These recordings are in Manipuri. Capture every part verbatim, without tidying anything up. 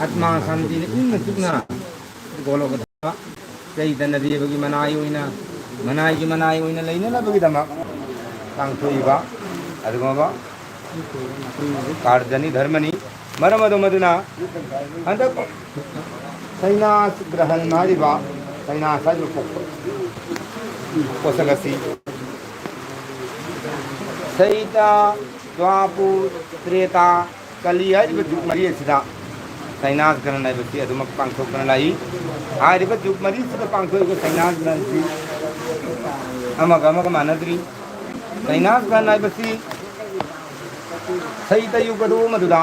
ꯑꯥꯠꯃꯥ ꯁꯥꯟꯇꯤꯅ ꯏꯪꯅ ꯆꯤꯛꯅ ꯒꯣꯂꯣꯀ ꯆꯩꯇꯟꯅ ꯗꯦꯕꯒꯤ ꯃꯅꯥꯏ ꯑꯣꯏꯅ, ꯃꯅꯥꯏꯒꯤ ꯃꯅꯥꯏ ꯑꯣꯏꯅ ꯂꯩꯅꯅꯕꯒꯤꯗꯃꯛ ꯄꯥꯡꯊꯣꯛꯏꯕ ꯑꯗꯨꯒꯨꯝꯂꯕ ꯀꯥꯔꯖꯅꯤ ꯙꯔꯃꯅꯤ꯫ ꯃꯔꯝ ꯑꯗꯨꯝ ꯑꯗꯨꯅ ꯍꯟꯗꯛ ꯁꯩꯅꯥꯁ ꯒ꯭ꯔꯍꯟ ꯍꯥꯏꯔꯤꯕ, ꯁꯩꯅꯥꯁ ꯍꯥꯏꯔꯤꯕ ꯄꯣꯠ-, ꯄꯣꯠꯁꯛ ꯑꯁꯤ ꯁꯩꯇ, ꯗ꯭ꯋꯥꯄꯨꯔ, ꯇ꯭ꯔꯦꯇꯥ, ꯀꯂꯤ ꯍꯥꯏꯔꯤꯕ ꯖꯨꯒ ꯃꯔꯤ ꯑꯁꯤꯗ ꯁꯩꯅꯥꯁ ꯒ꯭ꯔꯍꯟ ꯍꯥꯏꯕꯁꯤ ꯑꯗꯨꯃꯛ ꯄꯥꯡꯊꯣꯛꯇꯨꯅ ꯂꯥꯛꯏ꯫ ꯍꯥꯏꯔꯤꯕ ꯖꯨꯒ ꯃꯔꯤꯁꯤꯗ ꯄꯥꯡꯊꯣꯛꯏꯕ ꯁꯩꯅꯥꯁ ꯒ꯭ꯔꯍꯟꯁꯤ ꯑꯃꯒ ꯑꯃꯒ ꯃꯥꯟꯅꯗ꯭ꯔꯤ꯫ ꯁꯩꯅꯥꯁ ꯒ꯭ꯔꯍꯟ ꯍꯥꯏꯕꯁꯤ ꯁꯩꯇ ꯌꯨꯒ ꯑꯗꯨ ꯃꯗꯨꯗ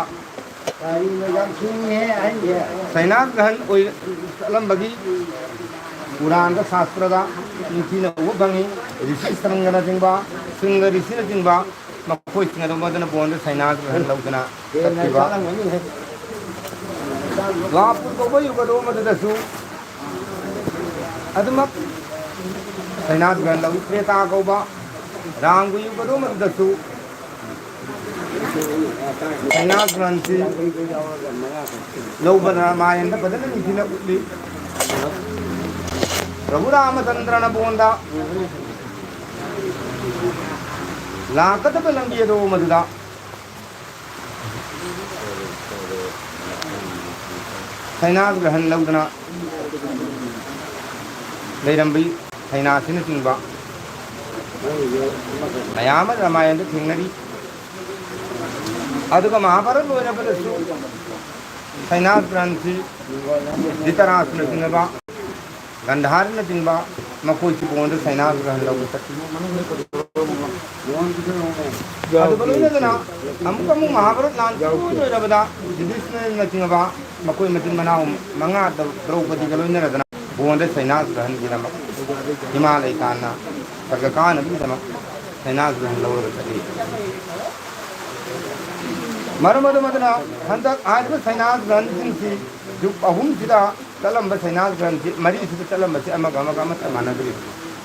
ꯁꯩꯅꯥꯁ ꯒ꯭ꯔꯍꯟ ꯑꯣꯏ ꯆꯠꯂꯝꯕꯒꯤ ꯄꯨꯔꯥꯟꯗ, ꯁꯥꯁꯇ꯭ꯔꯗ ꯅꯤꯡꯊꯤꯅ ꯎꯕ ꯐꯪꯉꯤ꯫ ꯔꯤꯁꯤ ꯁ꯭ꯔꯪꯒꯅꯆꯤꯡꯕ, ꯁ꯭ꯔꯪꯒ ꯔꯤꯁꯤꯅꯆꯤꯡꯕ ꯃꯈꯣꯏꯁꯤꯡ ꯑꯗꯨꯝ ꯑꯗꯨꯅ ꯕꯣꯟꯗ ꯁꯩꯅꯥꯁ ꯒ꯭ꯔꯍꯟ ꯂꯧꯗꯨꯅ ꯆꯠꯈꯤꯕ꯫ ꯗ꯭ꯋꯥꯄꯨꯔ ꯀꯧꯕ ꯌꯨꯒ ꯑꯗꯨ ꯃꯗꯨꯗꯁꯨ ꯑꯗꯨꯃꯛ ꯁꯩꯅꯥꯁ ꯒ꯭ꯔꯍꯟ ꯂꯧꯏ꯫ ꯇ꯭ꯔꯦꯇꯥ ꯀꯧꯕ ꯔꯥꯝꯒꯤ ꯌꯨꯒ ꯑꯗꯨ ꯃꯗꯨꯗꯁꯨ ꯁꯩꯅꯥꯁ ꯒ꯭ꯔꯍꯟꯁꯤ ꯂꯧꯕꯅ ꯃꯥꯌꯦꯟꯗ ꯐꯖꯅ ꯅꯤꯡꯊꯤꯅ ꯎꯠꯂꯤ꯫ ꯄ꯭ꯔꯚꯨ ꯔꯥꯃꯆꯟꯗ꯭ꯔꯅ ꯕꯣꯟꯗ ꯂꯥꯛꯀꯗꯕ ꯂꯝꯕꯤ ꯑꯗꯨ ꯃꯗꯨꯗ ꯁꯩꯅꯥꯁ ꯒ꯭ꯔꯍꯟ ꯂꯧꯗꯨꯅ ꯂꯩꯔꯝꯕꯤ ꯁꯩꯅꯥꯁꯤꯅꯆꯤꯡꯕ ꯃꯌꯥꯝ ꯑꯃ ꯔꯥꯃꯥꯌꯟꯗ ꯊꯦꯡꯅꯔꯤ꯫ ꯑꯗꯨꯒ ꯃꯍꯥꯚꯥꯔꯠ ꯂꯣꯏꯔꯕꯗꯁꯨ ꯁꯩꯅꯥꯁ ꯒ꯭ꯔꯍꯟꯁꯤ ꯙꯤꯇꯔꯥꯁꯅꯆꯤꯡꯉꯕ ꯒꯟꯙꯥꯔꯅꯆꯤꯡꯕ ꯃꯈꯣꯏꯁꯨ ꯕꯣꯟꯗ ꯁꯩꯅꯥꯁ ꯒ꯭ꯔꯍꯟ ꯂꯧꯕ ꯆꯠꯈꯤ꯫ ꯑꯗꯨꯒ ꯂꯣꯏꯅꯗꯅ ꯑꯃꯨꯛ ꯑꯃꯨꯛ ꯃꯍꯥꯚꯥꯔꯠ ꯂꯥꯟ ꯂꯣꯏꯔꯕꯗ ꯌꯨꯙꯤꯁꯊꯤꯔꯅꯆꯤꯡꯉꯕ ꯃꯈꯣꯏ ꯃꯆꯤꯟ ꯃꯅꯥꯎ ꯃꯉꯥ ꯗ꯭ꯔꯧ-, ꯗ꯭ꯔꯧꯄꯗꯤꯒ ꯂꯣꯏꯅꯔꯗꯅ ꯕꯣꯟꯗ ꯁꯩꯅꯥꯁ ꯒ꯭ꯔꯍꯟꯒꯤꯗꯃꯛ ꯍꯤꯃꯥꯂꯩ ꯇꯥꯟꯅ ꯁꯔꯒ ꯀꯥꯅꯕꯒꯤꯗꯃꯛ ꯁꯩꯅꯥꯁ ꯒ꯭ꯔꯍꯟ ꯂꯧꯔꯒ ꯆꯠꯂꯤ꯫ ꯃꯔꯝ ꯑꯗꯨꯝ ꯑꯗꯨꯅ ꯍꯟꯗꯛ ꯍꯥꯏꯔꯤꯕ ꯁꯩꯅꯥꯁ ꯒ꯭ꯔꯍꯟꯁꯤꯡꯁꯤ ꯖꯨꯒ ꯑꯍꯨꯝꯁꯤꯗ ꯆꯠꯂꯝꯕ ꯁꯩꯅꯥꯁ ꯒ꯭ꯔꯍꯟꯁꯤ ꯃꯔꯤꯁꯤꯗ ꯆꯠꯂꯝꯕꯁꯤ ꯑꯃꯒ ꯑꯃꯒ ꯑꯃꯠꯇ ꯃꯥꯟꯅꯗ꯭ꯔꯤ꯫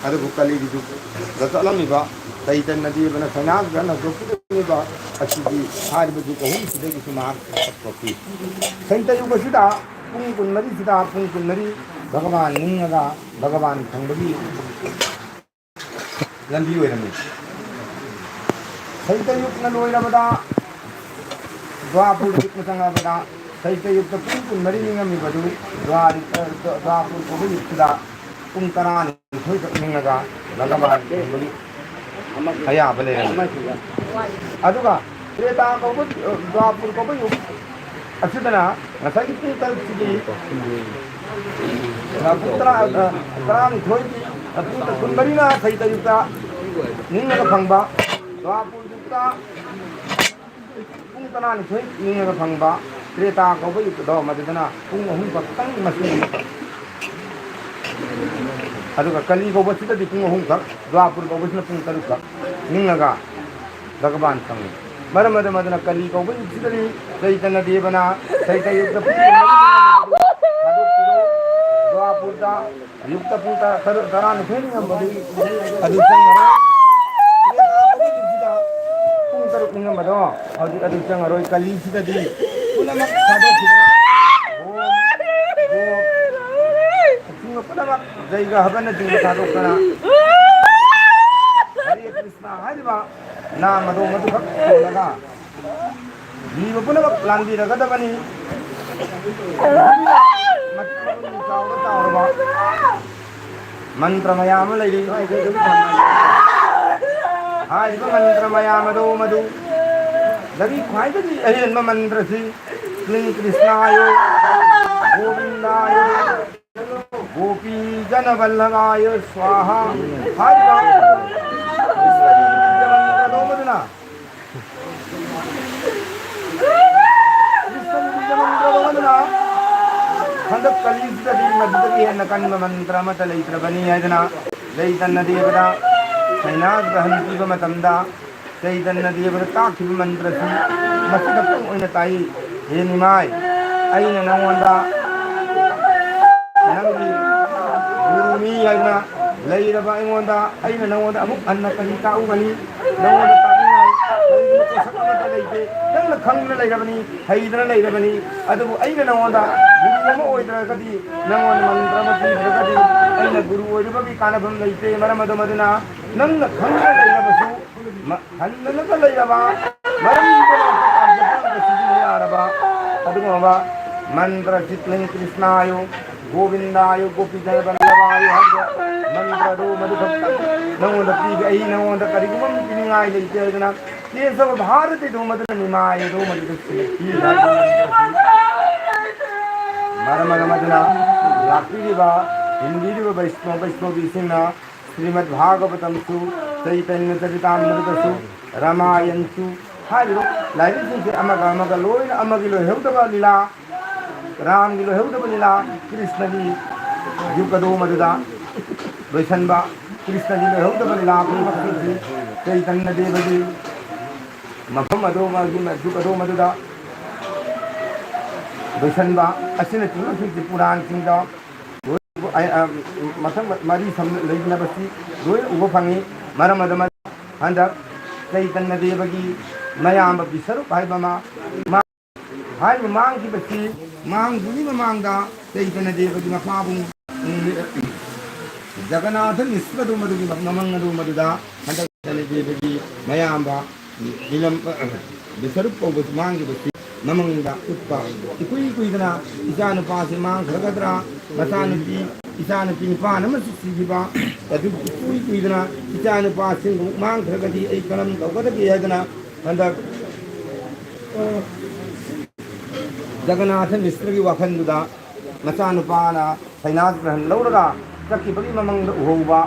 ꯑꯗꯨꯕꯨ ꯀꯂꯤꯒꯤ ꯖꯨꯒꯗ ꯆꯠꯂꯝꯃꯤꯕ ꯆꯩꯇꯟꯅ ꯗꯦꯕꯅ ꯁꯩꯅꯥ ꯒ꯭ꯔꯍꯟ ꯍꯧꯗꯣꯛꯄꯤꯔꯝꯂꯤꯕ ꯑꯁꯤꯗꯤ ꯍꯥꯏꯔꯤꯕ ꯌꯨꯒ ꯑꯍꯨꯝꯁꯤꯗꯒꯤꯁꯨ ꯃꯍꯥꯛ ꯄꯨꯊꯣꯛꯈꯤ꯫ ꯁꯩꯇ ꯌꯨꯒ ꯑꯁꯤꯗ ꯄꯨꯡ ꯀꯨꯟꯃꯔꯤꯁꯤꯗ ꯄꯨꯡ ꯀꯨꯟꯃꯔꯤ ꯚꯒꯕꯥꯟ ꯅꯤꯡꯉꯒ ꯚꯒꯕꯥꯟ ꯐꯪꯕꯒꯤ ꯂꯝꯕꯤ ꯑꯣꯏꯔꯝꯃꯤ꯫ ꯁꯩꯇ ꯌꯨꯒꯅ ꯂꯣꯏꯔꯕꯗ ꯗ꯭ꯋꯥꯄꯨꯔ ꯌꯨꯒꯅ ꯆꯪꯂꯕꯗ ꯁꯩꯇ ꯌꯨꯒꯇ ꯄꯨꯡ ꯀꯨꯟꯃꯔꯤ ꯅꯤꯡꯉꯝꯃꯤꯕꯗꯨ ꯗ꯭ꯋꯥꯔꯤ-, ꯑ, ꯗ꯭ꯋꯥ-, ꯗ꯭ꯋꯥꯄꯨꯔ ꯀꯧꯕ ꯌꯨꯒꯁꯤꯗ ꯄꯨꯡ ꯇꯔꯥꯅꯤꯊꯣꯏꯈꯛ ꯅꯤꯡꯉꯒ ꯚꯒꯕꯥꯟ ꯐꯪꯕꯒꯤ ꯑꯌꯥꯕ ꯂꯩꯔꯝꯃꯤ꯫ ꯑꯗꯨꯒ ꯇ꯭ꯔꯦꯇꯥ ꯀꯧꯕ, ꯑ, ꯗ꯭ꯋꯥꯄꯨꯔ ꯀꯧꯕ ꯌꯨꯒ ꯑꯁꯤꯗꯅ ꯉꯁꯥꯏꯒꯤ ꯄꯨꯡ ꯇꯔꯨꯛꯁꯤꯒꯤ, ꯑ, ꯄꯨꯡ ꯇꯔꯥ, ꯑ, ꯇꯔꯥꯅꯤꯊꯣꯏꯒꯤ, ꯑ, ꯄꯨꯡ ꯀꯨꯟꯃꯔꯤꯅ ꯁꯩꯇ ꯌꯨꯒꯇ ꯅꯤꯡꯉꯒ ꯐꯪꯕ, ꯗ꯭ꯋꯥꯄꯨꯔ ꯌꯨꯒꯇ ꯄꯨꯡ ꯇꯔꯥꯅꯤꯊꯣꯏ ꯅꯤꯡꯉꯒ ꯐꯪꯕ, ꯇ꯭ꯔꯦꯇꯥ ꯀꯧꯕ ꯌꯨꯒꯗꯣ ꯃꯗꯨꯗꯅ ꯄꯨꯡ ꯑꯍꯨꯝ ꯈꯛꯇꯪ ꯃꯁꯤꯡ꯫ ꯑꯗꯨꯒ ꯀꯂꯤ ꯀꯧꯕꯁꯤꯗꯗꯤ ꯄꯨꯡ ꯑꯍꯨꯝꯈꯛ, ꯗ꯭ꯋꯥꯄꯨꯔ ꯀꯧꯕꯁꯤꯅ ꯄꯨꯡ ꯇꯔꯨꯛꯈꯛ ꯅꯤꯡꯉꯒ ꯚꯒꯕꯥꯟ ꯐꯪꯉꯤ꯫ ꯃꯔꯝ ꯑꯗꯨꯅ, ꯑꯗꯨꯅ ꯀꯂꯤ ꯀꯧꯕ ꯌꯨꯒꯁꯤꯗꯗꯤ ꯆꯩꯇꯟꯅ ꯗꯦꯕꯅ ꯆꯩꯇ ꯌꯨꯒꯇ ꯄꯨꯡ ꯊꯥꯗꯣꯛꯄꯤꯔꯣ, ꯗ꯭ꯋꯥꯄꯨꯔꯗ ꯌꯨꯒꯇ ꯄꯨꯡ ꯇꯔꯥ, ꯇꯔꯨꯛ, ꯇꯔꯥꯅꯤꯊꯣꯏ ꯅꯤꯡꯉꯝꯕꯗꯨ ꯑꯗꯨ ꯆꯪꯉꯔꯣꯏ꯫ ꯄꯨꯡ ꯇꯔꯨꯛ ꯅꯤꯡꯉꯝꯕꯗꯣ ꯍꯧꯖꯤꯛ ꯑꯗꯨ ꯆꯪꯉꯔꯣꯏ꯫ ꯀꯂꯤꯁꯤꯗꯗꯤ ꯄꯨꯝꯅꯃꯛ ꯊꯥꯗꯣꯛꯈꯤꯗꯅ ꯒꯣꯞ, ꯒꯣꯞ, ꯑꯆꯤꯡꯕ ꯄꯨꯝꯅꯃꯛ ꯖꯩꯒ ꯍꯕꯟꯅꯆꯤꯡꯕ ꯊꯥꯗꯣꯛꯇꯅ ꯍꯔꯦ ꯀ꯭ꯔꯤꯁꯅ ꯍꯥꯏꯔꯤꯕ ꯅꯥꯃꯗꯣ ꯃꯗꯨꯈꯛ ꯁꯣꯜꯂꯒ ꯖꯤꯕ ꯄꯨꯝꯅꯃꯛ ꯂꯥꯟꯕꯤꯔꯒꯗꯕꯅꯤ꯫ ꯃꯇꯤꯛ ꯃꯒꯨꯟ ꯆꯥꯎꯔ ꯆꯥꯎꯔꯕ ꯃꯟꯇ꯭ꯔ ꯃꯌꯥꯝ ꯑꯃ ꯂꯩꯔꯤ꯫ ꯍꯥꯏꯔꯤꯕ ꯃꯟꯇ꯭ꯔ ꯃꯌꯥꯝ ꯑꯗꯨ ꯃꯗꯨ ꯗꯒꯤ ꯈ꯭ꯋꯥꯏꯗꯒꯤ ꯑꯍꯦꯟꯕ ꯃꯟꯇ꯭ꯔꯁꯤ ꯀ꯭ꯂꯤꯡ ꯀ꯭ꯔꯤꯁꯅꯥꯌꯣ ꯒꯣꯕꯤꯟꯗꯥꯌꯣ ꯒꯣꯄꯤ ꯖꯅ ꯕꯜꯂꯚꯥꯌꯣ ꯁ꯭ꯋꯥꯍꯥ ꯍꯥꯏꯔꯤꯕ ꯀ꯭ꯔꯤꯁꯅꯒꯤ ꯕꯤꯖ ꯃꯟꯇ꯭ꯔꯗꯣ ꯑꯃꯗꯨꯅ ꯀ꯭ꯔꯤꯁꯅꯒꯤ ꯕꯤꯖ ꯃꯟꯇ꯭ꯔꯗꯣ ꯑꯃꯗꯨꯅ ꯍꯟꯗꯛ ꯀꯂꯤꯁꯤꯗꯗꯤ ꯃꯗꯨꯗꯒꯤ ꯍꯦꯟꯅ ꯀꯟꯕ ꯃꯟꯇ꯭ꯔ ꯑꯃꯠꯇ ꯂꯩꯇ꯭ꯔꯕꯅꯤ ꯍꯥꯏꯗꯅ ꯆꯩꯇꯟꯅ ꯗꯦꯕꯗ ꯁꯩꯅꯥ ꯒ꯭ꯔꯍꯟ ꯄꯤꯕ ꯃꯇꯝꯗ ꯆꯩꯇꯟꯅ ꯗꯦꯕꯗ ꯇꯥꯛꯈꯤꯕ ꯃꯟꯇ꯭ꯔꯁꯤ ꯃꯁꯤꯈꯛꯇꯪ ꯑꯣꯏꯅ ꯇꯥꯛꯏ꯫ ꯍꯦ ꯅꯤꯃꯥꯏ, ꯑꯩꯅ ꯅꯉꯣꯟꯗ ꯅꯪꯒꯤ ꯒꯨꯔꯨꯅꯤ ꯍꯥꯏꯗꯨꯅ ꯂꯩꯔꯕ ꯑꯩꯉꯣꯟꯗ, ꯑꯩꯅ ꯅꯉꯣꯟꯗ ꯑꯃꯨꯛ ꯍꯟꯅ ꯀꯔꯤ ꯇꯥꯛꯎꯒꯅꯤ? ꯅꯉꯣꯟꯗ ꯇꯥꯛꯅꯤꯡꯉꯥꯏ ꯀꯔꯤꯒꯨꯝꯕ ꯄꯣꯠꯁꯛ ꯑꯃꯠꯇ ꯂꯩꯇꯦ꯫ ꯅꯪꯅ ꯈꯪꯗꯨꯅ ꯂꯩꯔꯕꯅꯤ, ꯍꯩꯗꯅ ꯂꯩꯔꯕꯅꯤ꯫ ꯑꯗꯨꯕꯨ ꯑꯩꯅ ꯅꯉꯣꯟꯗ ꯒꯨꯔꯨ ꯑꯃ ꯑꯣꯏꯗ꯭ꯔꯒꯗꯤ, ꯅꯉꯣꯟꯗ ꯃꯟꯇ꯭ꯔ ꯑꯃ ꯄꯤꯗ꯭ꯔꯒꯗꯤ, ꯑꯩꯅ ꯒꯨꯔꯨ ꯑꯣꯏꯔꯨꯕꯒꯤ ꯀꯥꯟꯅꯐꯝ ꯂꯩꯇꯦ꯫ ꯃꯔꯝ ꯑꯗꯨꯝ ꯑꯗꯨꯅ ꯅꯪꯅ ꯈꯪꯗꯨꯅ ꯂꯩꯔꯕꯁꯨ, ꯃ-, ꯍꯟꯗꯅꯒ ꯂꯩꯔꯕ, ꯃꯔꯝ ꯄꯨꯝꯅꯃꯛꯇ ꯇꯥꯟꯖꯕ ꯉꯝꯕ ꯁꯤꯖꯤꯟꯅ ꯌꯥꯔꯕ ꯑꯗꯨꯒꯨꯝꯂꯕ ꯃꯟꯇ꯭ꯔ ꯆꯤꯠꯂꯤꯡ ꯀ꯭ꯔꯤꯁꯅꯥꯌꯨ, ꯒꯣꯕꯤꯟꯗꯥꯌꯨ, ꯒꯣꯄꯤꯖꯅ ꯕꯜꯂꯚꯥꯌꯨ ꯍꯥꯏꯔꯤꯕ ꯃꯟꯇ꯭ꯔ ꯑꯗꯨ ꯃꯗꯨꯈꯛꯇꯪ ꯅꯉꯣꯟꯗ ꯄꯤꯒꯦ꯫ ꯑꯩ ꯅꯉꯣꯟꯗ ꯀꯔꯤꯒꯨꯝꯕ ꯑꯃ ꯄꯤꯅꯤꯡꯉꯥꯏ ꯂꯩꯇꯦ ꯍꯥꯏꯗꯅ ꯀꯦꯁꯕ ꯚꯥꯔꯇꯤꯗꯨ ꯃꯗꯨꯅ ꯅꯤꯃꯥꯏ ꯑꯗꯨ ꯃꯗꯨꯗ ꯁꯤꯜꯂꯛꯈꯤ ꯍꯥꯏꯕ ꯃꯟꯇ꯭ꯔ ꯑꯁꯤ꯫ ꯃꯔꯝ ꯑꯗꯨꯅ ꯂꯥꯛꯄꯤꯔꯤꯕ, ꯍꯤꯡꯕꯤꯔꯤꯕ ꯕꯩꯁꯅꯣ ꯕꯩꯁꯅꯣꯕꯤꯁꯤꯡꯅ ꯁ꯭ꯔꯤꯃꯗ ꯚꯥꯒꯕꯇꯝꯁꯨ, ꯆꯩꯇꯟꯌ ꯆꯔꯤꯇꯥꯃ꯭ꯔꯤꯇꯁꯨ, ꯔꯥꯃꯥꯌꯟꯁꯨ ꯍꯥꯏꯔꯤꯕ ꯂꯥꯏꯔꯤꯛꯁꯤꯡꯁꯦ ꯑꯃꯒ ꯑꯃꯒ ꯂꯣꯏꯅ ꯑꯃꯒꯤ ꯂꯣꯏꯍꯧꯗꯕ ꯂꯤꯂꯥ, ꯔꯥꯝꯒꯤ ꯂꯣꯏꯍꯧꯗꯕ ꯂꯤꯂꯥ, ꯀ꯭ꯔꯤꯁꯅꯒꯤ ꯌꯨꯒ ꯑꯗꯨ ꯃꯗꯨꯗ ꯂꯣꯏꯁꯟꯕ, ꯀ꯭ꯔꯤꯁꯅꯒꯤ ꯂꯣꯏꯍꯧꯗꯕ ꯂꯤꯂꯥ ꯄꯨꯝꯅꯃꯛꯁꯤꯡꯁꯤ ꯆꯩꯇꯟꯌ ꯗꯦꯕꯒꯤ ꯃꯐꯝ ꯑꯗꯨ ꯃꯥꯒꯤ ꯌꯨꯒ ꯑꯗꯨ ꯃꯗꯨꯗ ꯂꯣꯏꯁꯟꯕ ꯑꯁꯤꯅꯆꯤꯡꯕꯁꯤꯡꯁꯤ ꯄꯨꯔꯥꯟꯁꯤꯡꯗ ꯂꯣꯏ-, ꯑ, ꯑ, ꯃꯊꯪ ꯃꯔꯤ ꯁꯝꯅ ꯂꯩꯅꯕꯁꯤ ꯂꯣꯏꯅ ꯎꯕ ꯐꯪꯉꯤ꯫ ꯃꯔꯝ ꯑꯗꯨꯅ ꯍꯟꯗꯛ ꯆꯩꯇꯟꯌ ꯗꯦꯕꯒꯤ ꯃꯌꯥꯝꯕ ꯕꯤꯁꯔꯨꯞ ꯍꯥꯏꯕ ꯑꯃ ꯃꯥ-, ꯍꯥꯏꯔꯤꯕ ꯃꯥꯡꯈꯤꯕꯁꯤ, ꯃꯥꯡꯗ꯭ꯔꯤꯉꯩ ꯃꯃꯥꯡꯗ ꯆꯩꯇꯟꯌ ꯗꯦꯕꯒꯤ ꯃꯄꯥꯕꯨꯡ, ꯎꯝ, ꯖꯒꯟꯅꯥꯊ ꯃꯤꯁ꯭ꯔꯗꯨ ꯃꯗꯨꯒꯤ ꯃꯃꯪ ꯑꯗꯨ ꯃꯗꯨꯗ ꯍꯟꯗꯛ ꯆꯩꯇꯟꯌ ꯗꯦꯕꯒꯤ ꯃꯌꯥꯝꯕ ꯅꯤꯂꯝ-, ꯕꯤꯁꯔꯨꯞ ꯀꯧꯕ ꯃꯥꯡꯈꯤꯕꯁꯤ ꯃꯃꯪꯗ ꯎꯠꯄ꯫ ꯏꯀꯨꯏ ꯀꯨꯏꯗꯅ ꯏꯆꯥꯅꯨꯄꯥꯁꯤ ꯃꯥꯡꯈ꯭ꯔꯒꯗ꯭ꯔꯥ, ꯃꯆꯥꯅꯨꯄꯤ, ꯏꯆꯥꯅꯨꯄꯤ ꯅꯤꯄꯥꯟ ꯑꯃꯁꯨ ꯁꯤꯈꯤꯕ, ꯑꯗꯨ ꯏꯀꯨꯏ ꯀꯨꯏꯗꯅ ꯏꯆꯥꯅꯨꯄꯥꯁꯤꯡꯕꯨ ꯃꯥꯡꯈ꯭ꯔꯒꯗꯤ ꯑꯩ ꯀꯔꯝ ꯇꯧꯒꯗꯒꯦ ꯍꯥꯏꯗꯅ ꯍꯟꯗꯛ ꯖꯒꯟꯅꯥꯊ ꯃꯤꯁ꯭ꯔꯒꯤ ꯋꯥꯈꯜꯗꯨꯗ ꯃꯆꯥꯅꯨꯄꯥꯅ ꯁꯩꯅꯥꯁ ꯒ꯭ꯔꯍꯟ ꯂꯧꯔꯒ ꯆꯠꯈꯤꯕꯒꯤ ꯃꯃꯪꯗ ꯎꯍꯧꯕ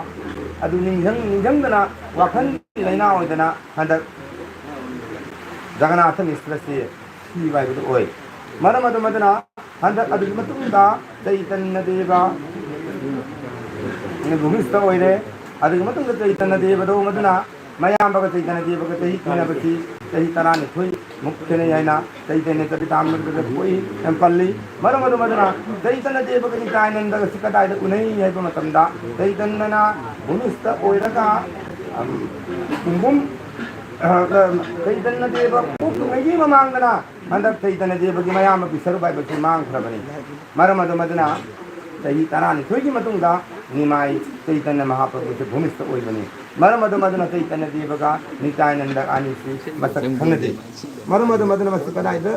ꯑꯗꯨ ꯅꯤꯡꯁꯤꯡ-, ꯅꯤꯡꯁꯤꯡꯗꯅ ꯋꯥꯈꯜꯒꯤ ꯂꯥꯏꯅꯥ ꯑꯣꯏꯗꯅ ꯍꯟꯗꯛ ꯖꯒꯟꯅꯥꯊ ꯃꯤꯁ꯭ꯔꯁꯤ ꯁꯤꯕ ꯍꯥꯏꯕꯗꯨ ꯑꯣꯏ꯫ ꯃꯔꯝ ꯑꯗꯨ ꯃꯗꯨꯅ ꯍꯟꯗꯛ ꯑꯗꯨꯒꯤ ꯃꯇꯨꯡꯗ ꯆꯩꯇꯟꯌ ꯗꯦꯕ ꯚꯨꯃꯤꯁ꯭ꯊ ꯑꯣꯏꯔꯦ꯫ ꯑꯗꯨꯒꯤ ꯃꯇꯨꯡꯗ ꯆꯩꯇꯟꯌ ꯗꯦꯕꯗꯣ ꯃꯗꯨꯅ ꯃꯌꯥꯝꯕꯒ ꯆꯩꯇꯟꯌ ꯗꯦꯕꯒ ꯆꯍꯤ ꯈꯦꯠꯅꯕꯁꯤ ꯆꯍꯤ ꯇꯔꯥꯅꯤꯊꯣꯏ ꯃꯨꯛꯇꯅꯤ ꯍꯥꯏꯅ ꯆꯩꯇꯟꯌ ꯆꯔꯤꯇꯥꯃ꯭ꯔꯤꯇꯗ ꯄꯣꯛꯏ, ꯌꯥꯝ ꯄꯜꯂꯤ꯫ ꯃꯔꯝ ꯑꯗꯨꯝ ꯑꯗꯨꯅ ꯆꯩꯇꯟꯌ ꯗꯦꯕꯒ ꯅꯤꯇꯥꯌꯥꯅꯟꯗꯒ ꯑꯁꯤ ꯀꯗꯥꯏꯗ ꯎꯅꯩ ꯍꯥꯏꯕ ꯃꯇꯝꯗ, ꯆꯩꯇꯟꯌꯅ ꯚꯨꯃꯤꯁꯇ ꯑꯣꯏꯔꯒ, ꯑꯝ, ꯀꯨꯝꯕꯨꯝ, ꯑ, ꯑ, ꯆꯩꯇꯟꯌ ꯗꯦꯕ ꯄꯣꯛꯇ꯭ꯔꯤꯉꯩꯒꯤ ꯃꯃꯥꯡꯗꯅ ꯍꯟꯗꯛ ꯆꯩꯇꯟꯌ ꯗꯦꯕꯒꯤ ꯃꯌꯥꯝꯕ ꯕꯤꯁꯔꯨꯕ ꯍꯥꯏꯕꯁꯤ ꯃꯥꯡꯈ꯭ꯔꯕꯅꯤ꯫ ꯃꯔꯝ ꯑꯗꯨꯝ ꯑꯗꯨꯅ ꯆꯍꯤ ꯇꯔꯥꯅꯤꯊꯣꯏꯒꯤ ꯃꯇꯨꯡꯗ ꯅꯤꯃꯥꯏ ꯆꯩꯇꯟꯌ ꯃꯍꯥꯄ꯭ꯔꯚꯨꯁꯦ ꯚꯨꯃꯤꯁꯇ ꯑꯣꯏꯕꯅꯤ꯫ ꯃꯔꯝ ꯑꯗꯨꯝ ꯑꯗꯨꯅ ꯆꯩꯇꯟꯌ ꯗꯦꯕꯒ ꯅꯤꯇꯥꯌꯥꯅꯟꯗ ꯑꯅꯤꯁꯤ ꯃꯁꯛ ꯈꯪꯅꯗꯦ꯫ ꯃꯔꯝ ꯑꯗꯨꯝ ꯑꯗꯨꯅ ꯃꯁꯤ ꯀꯗꯥꯏꯗ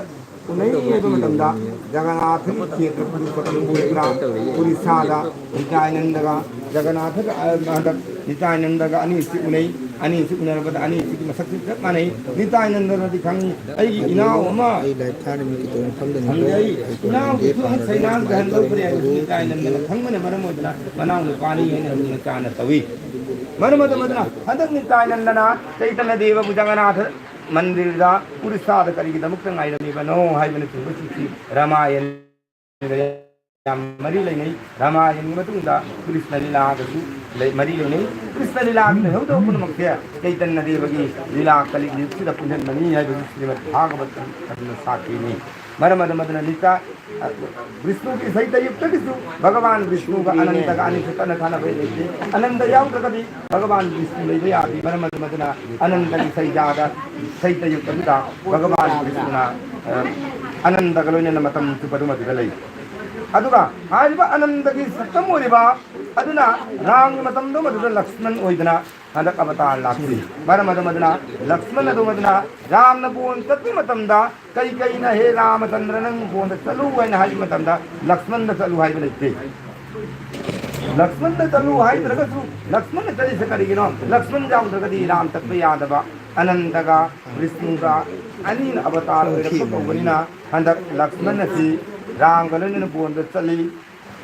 ꯎꯅꯩ ꯍꯥꯏꯕ ꯃꯇꯝꯗ, ꯖꯒꯟꯅꯥꯊꯒꯤ ꯈꯦꯇ꯭ꯔ ꯄꯨꯔꯤꯁꯥꯗ, ꯄꯨꯔꯤꯁꯥꯗ ꯅꯤꯇꯥꯌꯥꯅꯟꯗꯒ ꯖꯒꯟꯅꯥꯊꯒ, ꯑ, ꯍꯟꯗꯛ ꯅꯤꯇꯥꯌꯥꯅꯟꯗꯒ ꯑꯅꯤꯁꯤ ꯎꯅꯩ꯫ ꯑꯅꯤꯁꯤ ꯎꯅꯔꯕꯗ ꯑꯅꯤꯁꯤꯒꯤ ꯃꯁꯛꯁꯤ ꯆꯞ ꯃꯥꯟꯅꯩ꯫ ꯅꯤꯇꯥꯌꯥꯅꯟꯗꯅꯗꯤ ꯈꯪꯉꯤ, ꯑꯩꯒꯤ ꯏꯅꯥꯎ ꯑꯃ ꯑꯩ ꯂꯥꯏꯔꯤꯛ ꯊꯥꯔꯝꯃꯤ ꯀꯩꯗꯧꯔꯦ ꯈꯪꯗꯅ ꯈꯪꯗꯦ꯫ ꯑꯩ ꯏꯅꯥꯎꯒꯤꯁꯨ ꯁꯩꯅꯥꯡ ꯀꯥꯏꯍꯟꯗꯧꯕꯅꯦ ꯍꯥꯏꯕꯁꯤ ꯅꯤꯇꯥꯌꯥꯅꯟꯗꯅ ꯈꯪꯕꯅ ꯃꯔꯝ ꯑꯣꯏꯗꯨꯅ ꯃꯅꯥꯎ ꯅꯨꯄꯥꯅꯤ ꯍꯥꯏꯅ ꯂꯨꯅ ꯆꯥꯟꯅ ꯇꯧꯏ꯫ ꯃꯔꯝ ꯑꯗꯨꯝ ꯑꯗꯨꯅ ꯍꯟꯗꯛ ꯅꯤꯇꯥꯌꯥꯅꯟꯗꯅ ꯆꯩꯇꯟꯌ ꯗꯦꯕꯕꯨ ꯖꯒꯟꯅꯥꯊ ꯃꯟꯗꯤꯔꯗ ꯎꯔꯤꯁꯥꯗ ꯀꯔꯤꯒꯤꯗꯃꯛꯇ ꯉꯥꯏꯔꯝꯃꯤꯕꯅꯣ ꯍꯥꯏꯕꯅꯆꯤꯡꯕꯁꯤꯡꯁꯤ ꯔꯥꯃꯥꯌꯟꯒ ꯌꯥꯝ ꯃꯔꯤ ꯂꯩꯅꯩ꯫ ꯔꯥꯃꯥꯌꯟꯒꯤ ꯃꯇꯨꯡꯗ ꯀ꯭ꯔꯤꯁꯅ ꯂꯤꯂꯥꯒꯁꯨ ꯂꯩ-, ꯃꯔꯤ ꯂꯩꯅꯩ꯫ ꯀ꯭ꯔꯤꯁꯅ ꯂꯤꯂꯥꯒꯤ ꯂꯩꯍꯧꯗꯕ ꯄꯨꯝꯅꯃꯛꯁꯦ ꯆꯩꯇꯟꯌ ꯗꯦꯕꯒꯤ ꯂꯤꯂꯥ ꯀꯂꯤꯒꯤ ꯌꯨꯒꯁꯤꯗ ꯄꯨꯟꯁꯤꯟꯕꯅꯤ ꯍꯥꯏꯕꯁꯤ ꯁ꯭ꯔꯤꯃꯗ ꯚꯥꯒꯕꯇꯝ ꯑꯗꯨꯅ ꯁꯥꯈꯤꯅꯤ꯫ ꯃꯔꯝ ꯑꯗꯨꯝ ꯑꯗꯨꯅ ꯅꯤꯇꯥ-, ꯑ, ꯕꯤꯁꯅꯨꯒꯤ ꯁꯩꯇꯌꯨꯛꯇꯒꯤꯁꯨ ꯚꯒꯋꯥꯟ ꯕꯤꯁꯅꯨꯒ ꯑꯅꯟꯇꯒ ꯑꯅꯤꯁꯨ ꯇꯠꯅ ꯊꯥꯅꯕ ꯂꯩꯇꯦ꯫ ꯑꯅꯟꯇ ꯌꯥꯎꯗ꯭ꯔꯒꯗꯤ ꯚꯒꯋꯥꯟ ꯕꯤꯁꯅꯨ ꯂꯩꯕ ꯌꯥꯗꯦ꯫ ꯃꯔꯝ ꯑꯗꯨꯝ ꯑꯗꯨꯅ ꯑꯅꯟꯇꯒꯤ ꯁꯩꯖꯥꯗ ꯁꯩꯇꯌꯨꯛ ꯑꯗꯨꯗ ꯚꯒꯋꯥꯟ ꯕꯤꯁꯅꯨꯅ, ꯑ, ꯑꯅꯟꯇꯒ ꯂꯣꯏꯅꯅ ꯃꯇꯝ ꯆꯨꯞꯄꯗꯨ ꯃꯗꯨꯗ ꯂꯩ꯫ ꯑꯗꯨꯒ ꯍꯥꯏꯔꯤꯕ ꯑꯅꯟꯇꯒꯤ ꯁꯛꯇꯝ ꯑꯣꯏꯔꯤꯕ ꯑꯗꯨꯅ ꯔꯥꯝꯒꯤ ꯃꯇꯝꯗꯨ ꯃꯗꯨꯗ ꯂꯛꯁꯃꯟ ꯑꯣꯏꯗꯅ ꯍꯟꯗꯛ ꯑꯕꯇꯥꯔ ꯂꯥꯛꯈꯤ꯫ ꯃꯔꯝ ꯑꯗꯨꯝ ꯑꯗꯨꯅ ꯂꯛꯁꯃꯟ ꯑꯗꯨꯝ ꯑꯗꯨꯅ ꯔꯥꯝꯅ ꯕꯣꯟ ꯆꯠꯄ ꯃꯇꯝꯗ ꯀꯩ ꯀꯩꯅ "ꯍꯦ ꯔꯥꯃꯆꯟꯗ꯭ꯔ, ꯅꯪ ꯕꯣꯟꯗ ꯆꯠꯂꯨ" ꯍꯥꯏꯅ ꯍꯥꯏꯕ ꯃꯇꯝꯗ ꯂꯛꯁꯃꯟꯗ ꯆꯠꯂꯨ ꯍꯥꯏꯕ ꯂꯩꯇꯦ꯫ ꯂꯛꯁꯃꯟꯗ ꯆꯠꯂꯨ ꯍꯥꯏꯗ꯭ꯔꯒꯁꯨ ꯂꯛꯁꯃꯟꯗ ꯆꯠꯂꯤꯁꯦ ꯀꯔꯤꯒꯤꯅꯣ? ꯂꯛꯁꯃꯟ ꯌꯥꯎꯗ꯭ꯔꯒꯗꯤ ꯔꯥꯝ ꯆꯠꯄ ꯌꯥꯗꯕ꯫ ꯑꯅꯟꯇꯒ ꯕꯤꯁꯅꯨꯒ ꯑꯅꯤꯅ ꯑꯕꯇꯥꯔ ꯑꯣꯏꯔꯛꯄ ꯀꯧꯕꯅꯤꯅ ꯍꯟꯗꯛ ꯂꯛꯁꯃꯟ ꯑꯁꯤ ꯔꯥꯝꯒ ꯂꯣꯏꯅꯅ ꯕꯣꯟꯗ ꯆꯠꯂꯤ꯫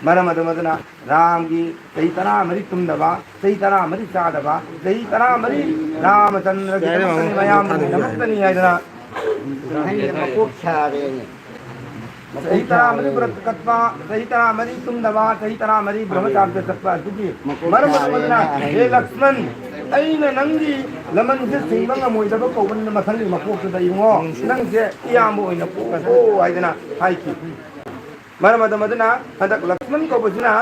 ꯃꯔꯝ ꯑꯗꯨꯝ ꯑꯗꯨꯅ ꯔꯥꯝꯒꯤ ꯆꯍꯤ ꯇꯔꯥꯃꯔꯤ ꯇꯨꯝꯗꯕ, ꯆꯍꯤ ꯇꯔꯥꯃꯔꯤ ꯆꯥꯗꯕ, ꯆꯍꯤ ꯇꯔꯥꯃꯔꯤ ꯔꯥꯃꯆꯟꯗ꯭ꯔꯒꯤꯗꯃꯛꯇꯅꯤ, ꯃꯌꯥꯝꯒꯤꯗꯃꯛꯇꯅꯤ ꯍꯥꯏꯗꯅ ꯃꯀꯣꯛ ꯁꯥꯔꯦꯅꯦ꯫ ꯆꯍꯤ ꯇꯔꯥꯃꯔꯤ ꯕ꯭ꯔꯠ ꯀꯠꯄ, ꯆꯍꯤ ꯇꯔꯥꯃꯔꯤ ꯇꯨꯝꯗꯕ, ꯆꯍꯤ ꯇꯔꯥꯃꯔꯤ ꯕ꯭ꯔꯍꯃꯆꯥꯔꯤꯇ ꯆꯠꯄ ꯑꯗꯨꯒꯤ ꯃꯔꯝ ꯑꯗꯨꯅ, ꯍꯦ ꯂꯛꯁꯃꯟ, ꯑꯩꯅ ꯅꯪꯒꯤ ꯂꯃꯟꯁꯦ ꯁꯤꯡꯕ ꯉꯝꯃꯣꯏꯗꯕ ꯀꯧꯕꯅꯤꯅ ꯃꯊꯪꯒꯤ ꯃꯄꯣꯛꯇꯨꯗ ꯏꯕꯨꯡꯉꯣ ꯅꯪꯁꯦ ꯏꯌꯥꯝꯕ ꯑꯣꯏꯅ ꯄꯣꯛꯑꯣ ꯍꯥꯏꯗꯅ ꯍꯥꯏꯈꯤ꯫ ꯃꯔꯝ ꯑꯗꯨꯝ ꯑꯗꯨꯅ ꯍꯟꯗꯛ ꯂꯛꯁꯃꯟ ꯀꯧꯕꯁꯤꯅ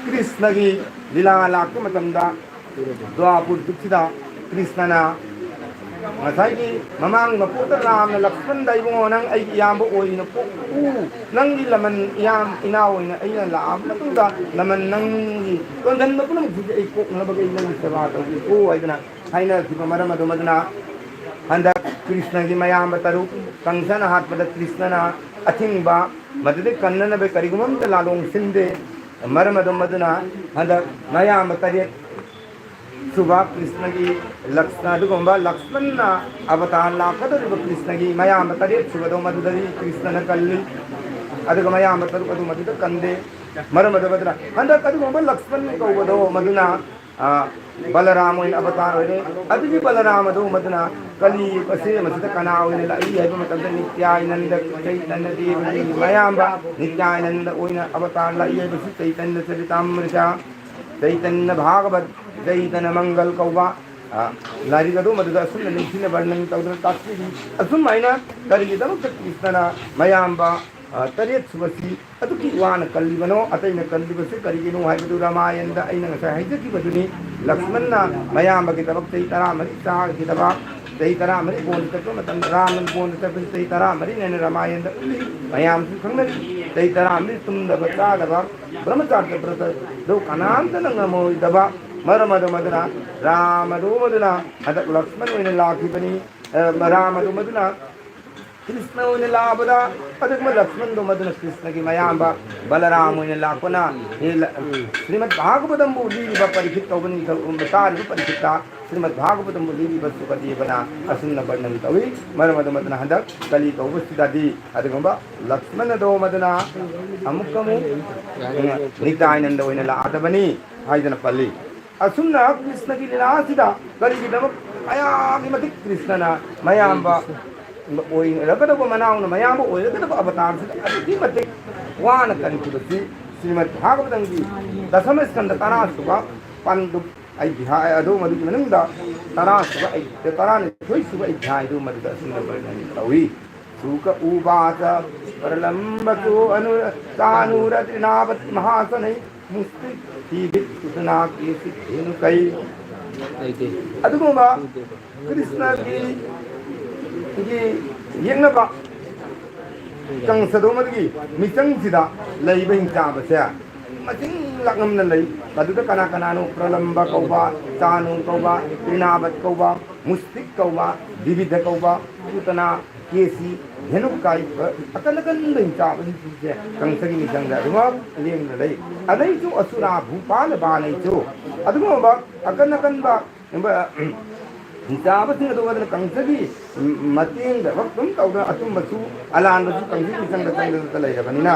ꯀ꯭ꯔꯤꯁꯅꯒꯤ ꯂꯤꯂꯥ ꯂꯥꯛꯄ ꯃꯇꯝꯗ ꯗ꯭ꯋꯥꯄꯨꯔ ꯖꯨꯒꯁꯤꯗ ꯀ꯭ꯔꯤꯁꯅꯅ ꯉꯁꯥꯏꯒꯤ ꯃꯃꯥꯡꯒꯤ ꯃꯄꯣꯛꯇ ꯔꯥꯝꯅ ꯂꯛꯁꯃꯟꯗ ꯏꯕꯨꯡꯉꯣ ꯅꯪ ꯑꯩꯒꯤ ꯏꯌꯥꯝꯕ ꯑꯣꯏꯅ ꯄꯣꯛꯎ, ꯅꯪꯒꯤ ꯂꯃꯟ ꯏꯌꯥꯝ ꯏꯅꯥꯎ ꯑꯣꯏꯅ ꯑꯩꯅ ꯂꯥꯛꯑꯕ ꯃꯇꯨꯡꯗ ꯂꯃꯟ ꯅꯪꯒꯤ ꯇꯣꯟꯖꯟꯕ ꯄꯨꯝꯅꯃꯛꯁꯤꯡꯁꯦ ꯑꯩ ꯀꯣꯛꯅꯅꯕꯒꯤ ꯑꯩ ꯅꯪꯒꯤ ꯁꯦꯕꯥ ꯇꯧꯒꯦꯀꯣ ꯍꯥꯏꯗꯅ ꯍꯥꯏꯅꯈꯤꯕ ꯃꯔꯝ ꯑꯗꯨꯝ ꯑꯗꯨꯅ ꯍꯟꯗꯛ ꯀ꯭ꯔꯤꯁꯅꯒꯤ ꯃꯌꯥꯝꯕ ꯇꯔꯨꯛ ꯀꯪꯁꯅ ꯍꯥꯠꯄꯗ ꯀ꯭ꯔꯤꯁꯅꯅ ꯑꯊꯤꯡꯕ ꯃꯗꯨꯗꯩ ꯀꯟꯅꯅꯕ ꯀꯔꯤꯒꯨꯝꯕ ꯑꯝꯇ ꯂꯥꯂꯣꯡ ꯁꯤꯟꯗꯦ꯫ ꯃꯔꯝ ꯑꯗꯨꯝ ꯑꯗꯨꯅ ꯍꯟꯗꯛ ꯃꯌꯥꯝꯕ ꯇꯔꯦꯠ ꯁꯨꯕ ꯀ꯭ꯔꯤꯁꯅꯒꯤ ꯂꯛꯁ-, ꯑꯗꯨꯒꯨꯝꯕ ꯂꯛꯁꯃꯟꯅ ꯑꯕꯇꯥꯔ ꯂꯥꯛꯀꯗꯧꯔꯤꯕ ꯀ꯭ꯔꯤꯁꯅꯒꯤ ꯃꯌꯥꯝꯕ ꯇꯔꯦꯠ ꯁꯨꯕꯗꯣ ꯃꯗꯨꯗꯗꯤ ꯀ꯭ꯔꯤꯁꯅꯅ ꯀꯜꯂꯤ, ꯑꯗꯨꯒ ꯃꯌꯥꯝꯕ ꯇꯔꯨꯛ ꯑꯗꯨ ꯃꯗꯨꯗ ꯀꯟꯗꯦ꯫ ꯃꯔꯝ ꯑꯗꯨ ꯃꯗꯨꯅ ꯍꯟꯗꯛ ꯑꯗꯨꯒꯨꯝꯕ ꯂꯛꯁꯃꯟ ꯀꯧꯕꯗꯣ ꯃꯗꯨꯅ, ꯑ, ꯕꯂꯔꯥꯝ ꯑꯣꯏꯅ ꯑꯕꯇꯥꯔ ꯑꯣꯏꯔꯦ꯫ ꯑꯗꯨꯒꯤ ꯕꯂꯔꯥꯝ ꯑꯗꯨ ꯃꯗꯨꯅ ꯀꯂꯤ ꯑꯁꯦꯝꯕꯁꯤꯗ ꯀꯅꯥ ꯑꯣꯏꯅ ꯂꯥꯛꯏ ꯍꯥꯏꯕ ꯃꯇꯝꯗ ꯅꯤꯇ꯭ꯌꯥꯅꯟꯗ ꯆꯩꯇꯟꯅ ꯗꯦꯕꯒꯤ ꯃꯌꯥꯝꯕ ꯅꯤꯇ꯭ꯌꯥꯅꯟꯗ ꯑꯣꯏꯅ ꯑꯕꯇꯥꯔ ꯂꯥꯛꯏ ꯍꯥꯏꯕꯁꯤ ꯆꯩꯇꯟꯅ ꯆꯔꯤꯇꯥꯃ꯭ꯔꯤꯇ ꯆꯩꯇꯟꯅ ꯚꯥꯒꯕꯠ, ꯆꯩꯇꯟꯅ ꯃꯪꯒꯜ ꯀꯧꯕ, ꯑ, ꯂꯥꯏꯔꯤꯛ ꯑꯗꯨ ꯃꯗꯨꯗ ꯑꯁꯨꯝꯅ ꯅꯤꯡꯊꯤꯅ ꯕꯔꯅꯟ ꯇꯧꯗꯨꯅ ꯇꯥꯛꯄꯤꯔꯤ꯫ ꯑꯁꯨꯝ ꯍꯥꯏꯅ ꯀꯔꯤꯒꯤꯗꯃꯛꯇ ꯀ꯭ꯔꯤꯁꯅꯅ ꯃꯌꯥꯝꯕ, ꯑ, ꯇꯔꯦꯠ ꯁꯨꯕꯁꯤ ꯑꯗꯨꯛꯀꯤ ꯋꯥꯅ ꯀꯜꯂꯤꯕꯅꯣ? ꯑꯇꯩꯅ ꯀꯜꯂꯤꯕꯁꯤ ꯀꯔꯤꯒꯤꯅꯣ ꯍꯥꯏꯕꯗꯨ ꯔꯥꯃꯥꯌꯟꯗ ꯑꯩꯅ ꯉꯁꯥꯏ ꯍꯥꯏꯖꯈꯤꯕꯗꯨꯅꯤ꯫ ꯂꯛꯁꯃꯟꯅ ꯃꯌꯥꯝꯕꯒꯤꯗꯃꯛ ꯆꯍꯤ ꯇꯔꯥꯃꯔꯤ ꯆꯥꯈꯤꯗꯕ, ꯆꯍꯤ ꯇꯔꯥꯃꯔꯤ ꯕꯣꯟꯗ ꯆꯠꯄ ꯃꯇꯝꯗ ꯔꯥꯃꯟ ꯕꯣꯟꯗ ꯆꯠꯄꯁꯤ ꯆꯍꯤ ꯇꯔꯥꯃꯔꯤꯅꯦꯅ ꯔꯥꯃꯥꯌꯟꯗ ꯎꯠꯂꯤ꯫ ꯃꯌꯥꯝꯁꯨ ꯈꯪꯅꯔꯤ꯫ ꯆꯍꯤ ꯇꯔꯥꯃꯔꯤ ꯇꯨꯝꯗꯕ ꯆꯥꯗꯕ ꯕ꯭ꯔꯍꯃꯆꯥꯔꯤꯇ ꯕ꯭ꯔꯇꯗꯨ ꯀꯅꯥꯝꯇꯅ ꯉꯝꯃꯣꯏꯗꯕ ꯃꯔꯝ ꯑꯗꯨ ꯃꯗꯨꯅ ꯔꯥꯃꯗꯨ ꯃꯗꯨꯅ ꯍꯟꯗꯛ ꯂꯛꯁꯃꯟ ꯑꯣꯏꯅ ꯂꯥꯛꯈꯤꯕꯅꯤ꯫ ꯑ, ꯔꯥꯃꯗꯨ ꯃꯗꯨꯅ ꯀ꯭ꯔꯤꯁꯅ ꯑꯣꯏꯅ ꯂꯥꯛꯄꯗ ꯑꯗꯨꯒꯨꯝꯕ ꯂꯛꯁꯃꯟꯗꯨ ꯃꯗꯨꯅ ꯀ꯭ꯔꯤꯁꯅꯒꯤ ꯃꯌꯥꯝꯕ ꯕꯂꯔꯥꯝ ꯑꯣꯏꯅ ꯂꯥꯛꯄꯅ ꯍꯦ ꯂ-, ꯁ꯭ꯔꯤꯃꯗ ꯚꯥꯒꯕꯇꯝꯕꯨ ꯂꯤꯔꯤꯕ ꯄꯔꯤꯈꯤꯠ ꯀꯧꯕꯅꯤ꯫ ꯇꯥꯔꯤꯕ ꯄꯔꯤꯈꯤꯠꯇ ꯁ꯭ꯔꯤꯃꯗ ꯚꯥꯒꯕꯇꯝꯕꯨ ꯂꯤꯔꯤꯕ ꯁꯨꯀꯗꯦꯕꯅ ꯑꯁꯨꯝꯅ ꯕꯔꯅꯟ ꯇꯧꯏ꯫ ꯃꯔꯝ ꯑꯗꯨ ꯃꯗꯨꯅ ꯍꯟꯗꯛ ꯀꯂꯤ ꯀꯧꯕꯁꯤꯗꯗꯤ ꯑꯗꯨꯒꯨꯝꯕ ꯂꯛꯁꯃꯟ ꯑꯗꯣ ꯃꯗꯨꯅ ꯑꯃꯨꯛꯀ ꯑꯃꯨꯛ ꯅꯤꯇꯥꯏꯅꯟꯗ ꯑꯣꯏꯅ ꯂꯥꯛꯑꯗꯕꯅꯤ ꯍꯥꯏꯗꯅ ꯄꯜꯂꯤ꯫ ꯑꯁꯨꯝꯅ ꯀ꯭ꯔꯤꯁꯅꯒꯤ ꯂꯤꯂꯥ ꯑꯁꯤꯗ ꯀꯔꯤꯒꯤꯗꯃꯛ ꯀꯌꯥꯒꯤ ꯃꯇꯤꯛ ꯀ꯭ꯔꯤꯁꯅꯅ ꯃꯌꯥꯝꯕ ꯑꯣꯏꯔꯒꯗꯕ, ꯃꯅꯥꯎꯅ ꯃꯌꯥꯝꯕ ꯑꯣꯏꯔꯒꯗꯕ ꯑꯕꯇꯥꯔꯁꯤꯗ ꯑꯗꯨꯛꯀꯤ ꯃꯇꯤꯛ ꯋꯥꯅ ꯀꯟꯈꯤꯕꯁꯤ ꯁ꯭ꯔꯤꯃꯗ ꯚꯥꯒꯕꯇꯝꯒꯤ ꯗꯁꯃ ꯁ꯭ꯀꯟꯗ ꯇꯔꯥꯁꯨꯕ ꯄꯟꯗꯨ ꯑꯩ ꯕꯤꯍꯥꯏ ꯑꯗꯨ ꯃꯗꯨꯒꯤ ꯃꯅꯨꯡꯗ ꯇꯔꯥꯁꯨꯕ ꯑꯩ ꯇꯔꯥꯅꯤꯊꯣꯏ ꯁꯨꯕ ꯑꯩ ꯕꯤꯍꯥꯏꯗꯨ ꯃꯗꯨꯗ ꯑꯁꯨꯝꯅ ꯇꯧꯏ꯫ ꯁꯨꯀ ꯎꯕꯥꯆ ꯄ꯭ꯔꯂꯝꯕꯆꯣ ꯑꯅꯨ ꯆꯥꯅꯨꯔ ꯇ꯭ꯔꯤꯅꯥꯕ ꯃꯍꯥꯁꯅꯩ ꯃꯨꯁꯇꯤ ꯊꯤꯕꯤꯠ ꯎꯇꯅꯥ ꯀꯦꯁꯤ ꯙꯦꯅꯨꯀꯩ꯫ ꯑꯗꯨꯒꯨꯝꯕ ꯀ꯭ꯔꯤꯁꯅꯒꯤ ꯒꯤ ꯌꯦꯛꯅꯕ ꯀꯪꯁꯗꯣꯃꯗꯒꯤ ꯃꯤꯆꯪꯁꯤꯗ ꯂꯩꯕ ꯍꯤꯡꯆꯥꯕꯁꯦ ꯃꯁꯤꯡ ꯂꯥꯛꯉꯝꯅ ꯂꯩ꯫ ꯃꯗꯨꯗ ꯀꯅꯥ ꯀꯅꯥꯅꯣ ꯄ꯭ꯔꯂꯝꯕ ꯀꯧꯕ, ꯆꯥꯅꯨ ꯀꯧꯕ, ꯇ꯭ꯔꯤꯅꯥꯕꯠ ꯀꯧꯕ, ꯃꯨꯁꯇꯤꯛ ꯀꯧꯕ, ꯗꯤꯕꯤꯗ ꯀꯧꯕ, ꯄꯨꯇꯅꯥ, ꯀꯦꯁꯤ, ꯙꯦꯅꯨꯀꯥꯏ, ꯑꯀꯟ ꯑꯀꯟꯕ ꯍꯤꯡꯆꯥꯕꯁꯤꯡꯁꯦ ꯀꯪꯁꯒꯤ ꯃꯤꯆꯪꯗ ꯑꯗꯨꯃꯛ ꯂꯦꯡꯗꯨꯅ ꯂꯩ꯫ ꯑꯗꯩꯁꯨ ꯑꯁꯨꯔꯥ ꯚꯨꯄꯥꯂ ꯕꯥꯅꯩꯁꯨ ꯑꯗꯨꯒꯨꯝꯕ ꯑꯀꯟ ꯑꯀꯟꯕ ꯍꯤꯡꯆꯥꯕꯁꯤꯡ ꯑꯗꯨ ꯑꯗꯨꯅ ꯀꯪꯁꯒꯤ ꯃꯇꯦꯡꯗ ꯑꯗꯨꯝ ꯇꯧꯗꯅ ꯑꯆꯨꯝꯕꯁꯨ ꯑꯂꯥꯟꯕꯁꯨ ꯀꯪꯁꯒꯤ ꯃꯤꯆꯪꯗ ꯆꯪꯗꯅ ꯂꯩꯔꯕꯅꯤꯅ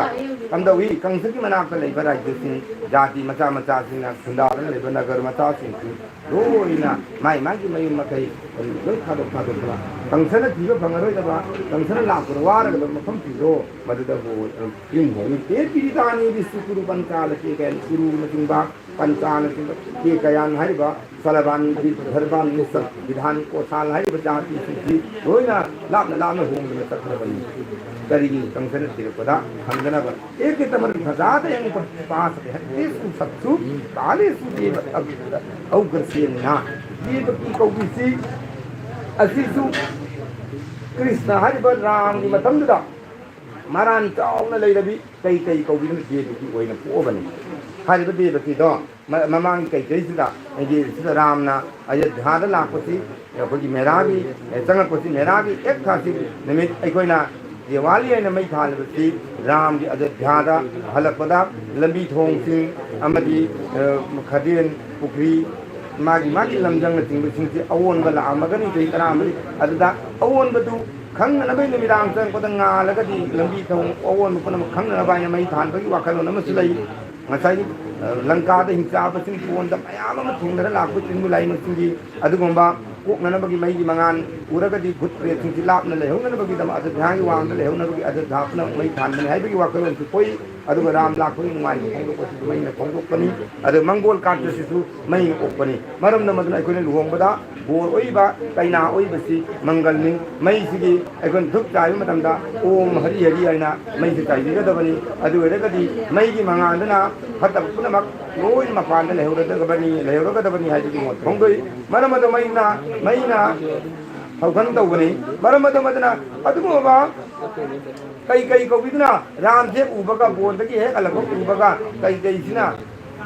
ꯀꯝꯗꯧꯏ? ꯀꯪꯁꯒꯤ ꯃꯅꯥꯛꯇ ꯂꯩꯕ ꯔꯥꯖ꯭ꯌꯁꯤꯡ, ꯖꯥꯇꯤ ꯃꯆꯥ ꯃꯆꯥꯁꯤꯡꯅ ꯈꯨꯟꯗꯥꯗꯨꯅ ꯂꯩꯕ ꯅꯒꯔ ꯃꯆꯥꯁꯤꯡꯁꯨ ꯂꯣꯏꯅ ꯃꯥꯏ ꯃꯥꯒꯤ ꯃꯌꯨꯝ ꯃꯀꯩ ꯂꯣꯏ ꯊꯥꯗꯣꯛ ꯊꯥꯗꯣꯛꯇꯅ ꯀꯪꯁꯅ ꯊꯤꯕ ꯐꯪꯉꯔꯣꯏꯗꯕ, ꯀꯪꯁꯅ ꯂꯥꯛꯄꯗ ꯋꯥꯔꯒꯗꯕ ꯃꯐꯝꯁꯤꯡꯗꯣ ꯃꯗꯨꯗ ꯍꯣ-, ꯌꯨꯝ ꯍꯣꯡꯉꯤ꯫ ꯇꯦ ꯄꯤꯔꯤꯇꯥꯅꯤ ꯕꯤꯁꯨ ꯀꯨꯔꯨ ꯄꯟꯆꯥꯂ ꯀꯦ ꯀꯌꯥꯅꯤ ꯀꯨꯔꯨꯅꯆꯤꯡꯕ ꯄꯟꯆꯥꯅꯆꯤꯡꯕ ꯀꯦ ꯀꯌꯥꯟ ꯍꯥꯏꯔꯤꯕ ꯁꯂꯕꯥꯟ, ꯕꯤꯗꯔꯕꯥꯟ, ꯃꯤꯁꯛ, ꯕꯤꯙꯥꯟ, ꯀꯣꯁꯥꯜ ꯍꯥꯏꯔꯤꯕ ꯖꯥꯇꯤꯁꯤꯡꯁꯤ ꯂꯣꯏꯅ ꯂꯥꯞꯅ ꯂꯥꯞꯅ ꯍꯣꯡꯗꯨꯅ ꯆꯠꯈ꯭ꯔꯕꯅꯤ꯫ ꯀꯔꯤꯒꯤ ꯀꯪꯁꯅ ꯊꯤꯔꯛꯄꯗ ꯐꯪꯗꯅꯕ? ꯑꯦꯀꯦ ꯇꯃꯔ ꯐꯖꯥꯗ ꯌꯦꯡꯕ ꯄꯥꯁ ꯍꯦꯛꯇꯦꯁꯨ ꯁꯠꯁꯨ ꯀꯥꯂꯦꯁꯨ ꯗꯦꯕ ꯑꯧꯒ꯭ꯔꯁꯦꯟꯅ꯫ ꯗꯦꯕꯀꯤ ꯀꯧꯕꯤꯁꯤ ꯑꯁꯤꯁꯨ ꯀ꯭ꯔꯤꯁꯅ ꯍꯥꯏꯔꯤꯕ ꯔꯥꯝꯒꯤ ꯃꯇꯝꯗꯨꯗ ꯃꯔꯥꯟ ꯆꯥꯎꯅ ꯂꯩꯔꯕꯤ ꯀꯩꯀꯩ ꯀꯧꯕꯤꯗꯨꯅ ꯗꯦꯕꯀꯤ ꯑꯣꯏꯅ ꯄꯣꯛꯑꯕꯅꯤ꯫ ꯍꯥꯏꯔꯤꯕ ꯗꯦꯕꯀꯤꯗꯣ ꯃ-, ꯃꯃꯥꯡꯒꯤ ꯀꯩꯀꯩꯁꯤꯗ ꯍꯥꯏꯗꯤ ꯁꯤꯗ ꯔꯥꯝꯅ ꯑꯌꯣꯙ꯭ꯌꯥꯗ ꯂꯥꯛꯄꯁꯤ ꯑꯩꯈꯣꯏꯒꯤ ꯃꯦꯔꯥꯒꯤ, ꯑꯦ, ꯆꯪꯉꯛꯄꯁꯤ ꯃꯦꯔꯥꯒꯤ ꯑꯦꯛ ꯊꯥꯁꯤ ꯅꯨꯃꯤꯠ ꯑꯩꯈꯣꯏꯅ ꯗꯤꯋꯥꯂꯤ ꯍꯥꯏꯅ ꯃꯩ ꯊꯥꯜꯂꯤꯕꯁꯤ ꯔꯥꯝꯒꯤ ꯑꯌꯣꯙ꯭ꯌꯥꯗ ꯍꯜꯂꯛꯄꯗ ꯂꯝꯕꯤ ꯊꯣꯡꯁꯤꯡ ꯑꯃꯗꯤ, ꯑ, ꯈꯗꯦꯟ, ꯄꯨꯈ꯭ꯔꯤ, ꯃꯥꯒꯤ, ꯃꯥꯒꯤ ꯂꯝꯖꯪꯅꯆꯤꯡꯕꯁꯤꯡꯁꯤ ꯑꯑꯣꯟꯕ ꯂꯥꯛꯑꯝꯃꯒꯅꯤ ꯆꯍꯤ ꯇꯔꯥꯃꯔꯤ꯫ ꯑꯗꯨꯗ ꯑꯑꯣꯟꯕꯗꯨ ꯈꯪꯅꯅꯕ ꯅꯨꯃꯤꯗꯥꯡ ꯆꯪꯉꯛꯄꯗ ꯉꯥꯜꯂꯒꯗꯤ ꯂꯝꯕꯤ ꯊꯣꯡ ꯑꯑꯣꯟꯕ ꯄꯨꯝꯅꯃꯛ ꯈꯪꯅꯅꯕ ꯍꯥꯏꯅ ꯃꯩ ꯊꯥꯟꯕꯒꯤ ꯋꯥꯈꯜꯂꯣꯟ ꯑꯃꯁꯨ ꯂꯩ꯫ ꯉꯁꯥꯏꯒꯤ, ꯑ, ꯂꯪꯀꯥꯗ ꯍꯤꯡꯆꯥꯕꯁꯤꯡ ꯄꯣꯟꯗ ꯃꯌꯥꯝ ꯑꯃ ꯊꯦꯡꯅꯔ ꯂꯥꯛꯄ ꯇꯤꯟꯕꯨ ꯂꯥꯏꯃꯁꯤꯡꯒꯤ ꯑꯗꯨꯒꯨꯝꯕ ꯀꯣꯛꯅꯅꯕꯒꯤ ꯃꯩꯒꯤ ꯃꯉꯥꯜ ꯎꯔꯒꯗꯤ ꯚꯨꯠ ꯄ꯭ꯔꯦꯠꯁꯤꯡꯁꯤ ꯂꯥꯞꯅ ꯂꯩꯍꯧꯅꯅꯕꯒꯤꯗꯃꯛ ꯑꯌꯣꯙ꯭ꯌꯥꯒꯤ ꯋꯥꯡꯗ ꯂꯩꯍꯧꯅꯕꯒꯤ ꯑꯌꯣꯙ꯭ꯌꯥ ꯄꯨꯝꯅꯃꯛ ꯃꯩ ꯊꯥꯟꯕꯅꯤ ꯍꯥꯏꯕꯒꯤ ꯋꯥꯈꯜꯂꯣꯟꯁꯨ ꯄꯣꯛꯏ꯫ ꯑꯗꯨꯒ ꯔꯥꯝ ꯂꯥꯛꯄꯒꯤ ꯅꯨꯡꯉꯥꯏꯕ ꯐꯣꯡꯗꯣꯛꯄꯁꯤꯁꯨ ꯃꯩꯅ ꯐꯣꯡꯗꯣꯛꯄꯅꯤ꯫ ꯑꯗꯨꯒ ꯃꯪꯒꯣꯜ ꯀꯥꯠꯄꯁꯤꯁꯨ ꯃꯩꯅ ꯑꯣꯛꯄꯅꯤ꯫ ꯃꯔꯝꯅ ꯃꯗꯨꯅ ꯑꯩꯈꯣꯏꯅ ꯂꯨꯍꯣꯡꯕꯗ ꯕꯣꯔ ꯑꯣꯏꯕ ꯀꯩꯅꯥ ꯑꯣꯏꯕꯁꯤ ꯃꯪꯒꯜꯅꯤ꯫ ꯃꯩꯁꯤꯒꯤ ꯑꯩꯈꯣꯏꯅ ꯙꯨꯞ ꯆꯥꯏꯕ ꯃꯇꯝꯗ "ꯑꯣꯝ ꯍꯔꯤ ꯍꯔꯤ" ꯍꯥꯏꯅ ꯃꯩꯁꯤ ꯆꯥꯏꯕꯤꯒꯗꯕꯅꯤ꯫ ꯑꯗꯨ ꯑꯣꯏꯔꯒꯗꯤ ꯃꯩꯒꯤ ꯃꯉꯥꯜꯗꯨꯅ ꯐꯠꯇꯕ ꯄꯨꯝꯅꯃꯛ ꯂꯣꯏꯅ ꯃꯄꯥꯟꯗ ꯂꯩꯍꯧꯔꯗꯕꯅꯤ, ꯂꯩꯍꯧꯔꯒꯗꯕꯅꯤ ꯍꯥꯏꯕꯒꯤ ꯃꯣꯠ ꯐꯣꯡꯗꯣꯛꯏ꯫ ꯃꯔꯝ ꯑꯗꯨ ꯃꯩꯅ, ꯃꯩꯅ ꯊꯧꯒꯟ ꯇꯧꯕꯅꯤ꯫ ꯃꯔꯝ ꯑꯗꯨ ꯃꯗꯨꯅ ꯑꯗꯨꯒꯨꯝꯂꯕ ꯀꯩ ꯀꯩ ꯀꯧꯕꯤꯗꯨꯅ ꯔꯥꯝꯁꯦ ꯎꯕꯒ, ꯕꯣꯟꯗꯒꯤ ꯍꯦꯛ ꯍꯜꯂꯛꯄ ꯎꯕꯒ ꯀꯩ ꯀꯩꯁꯤꯅ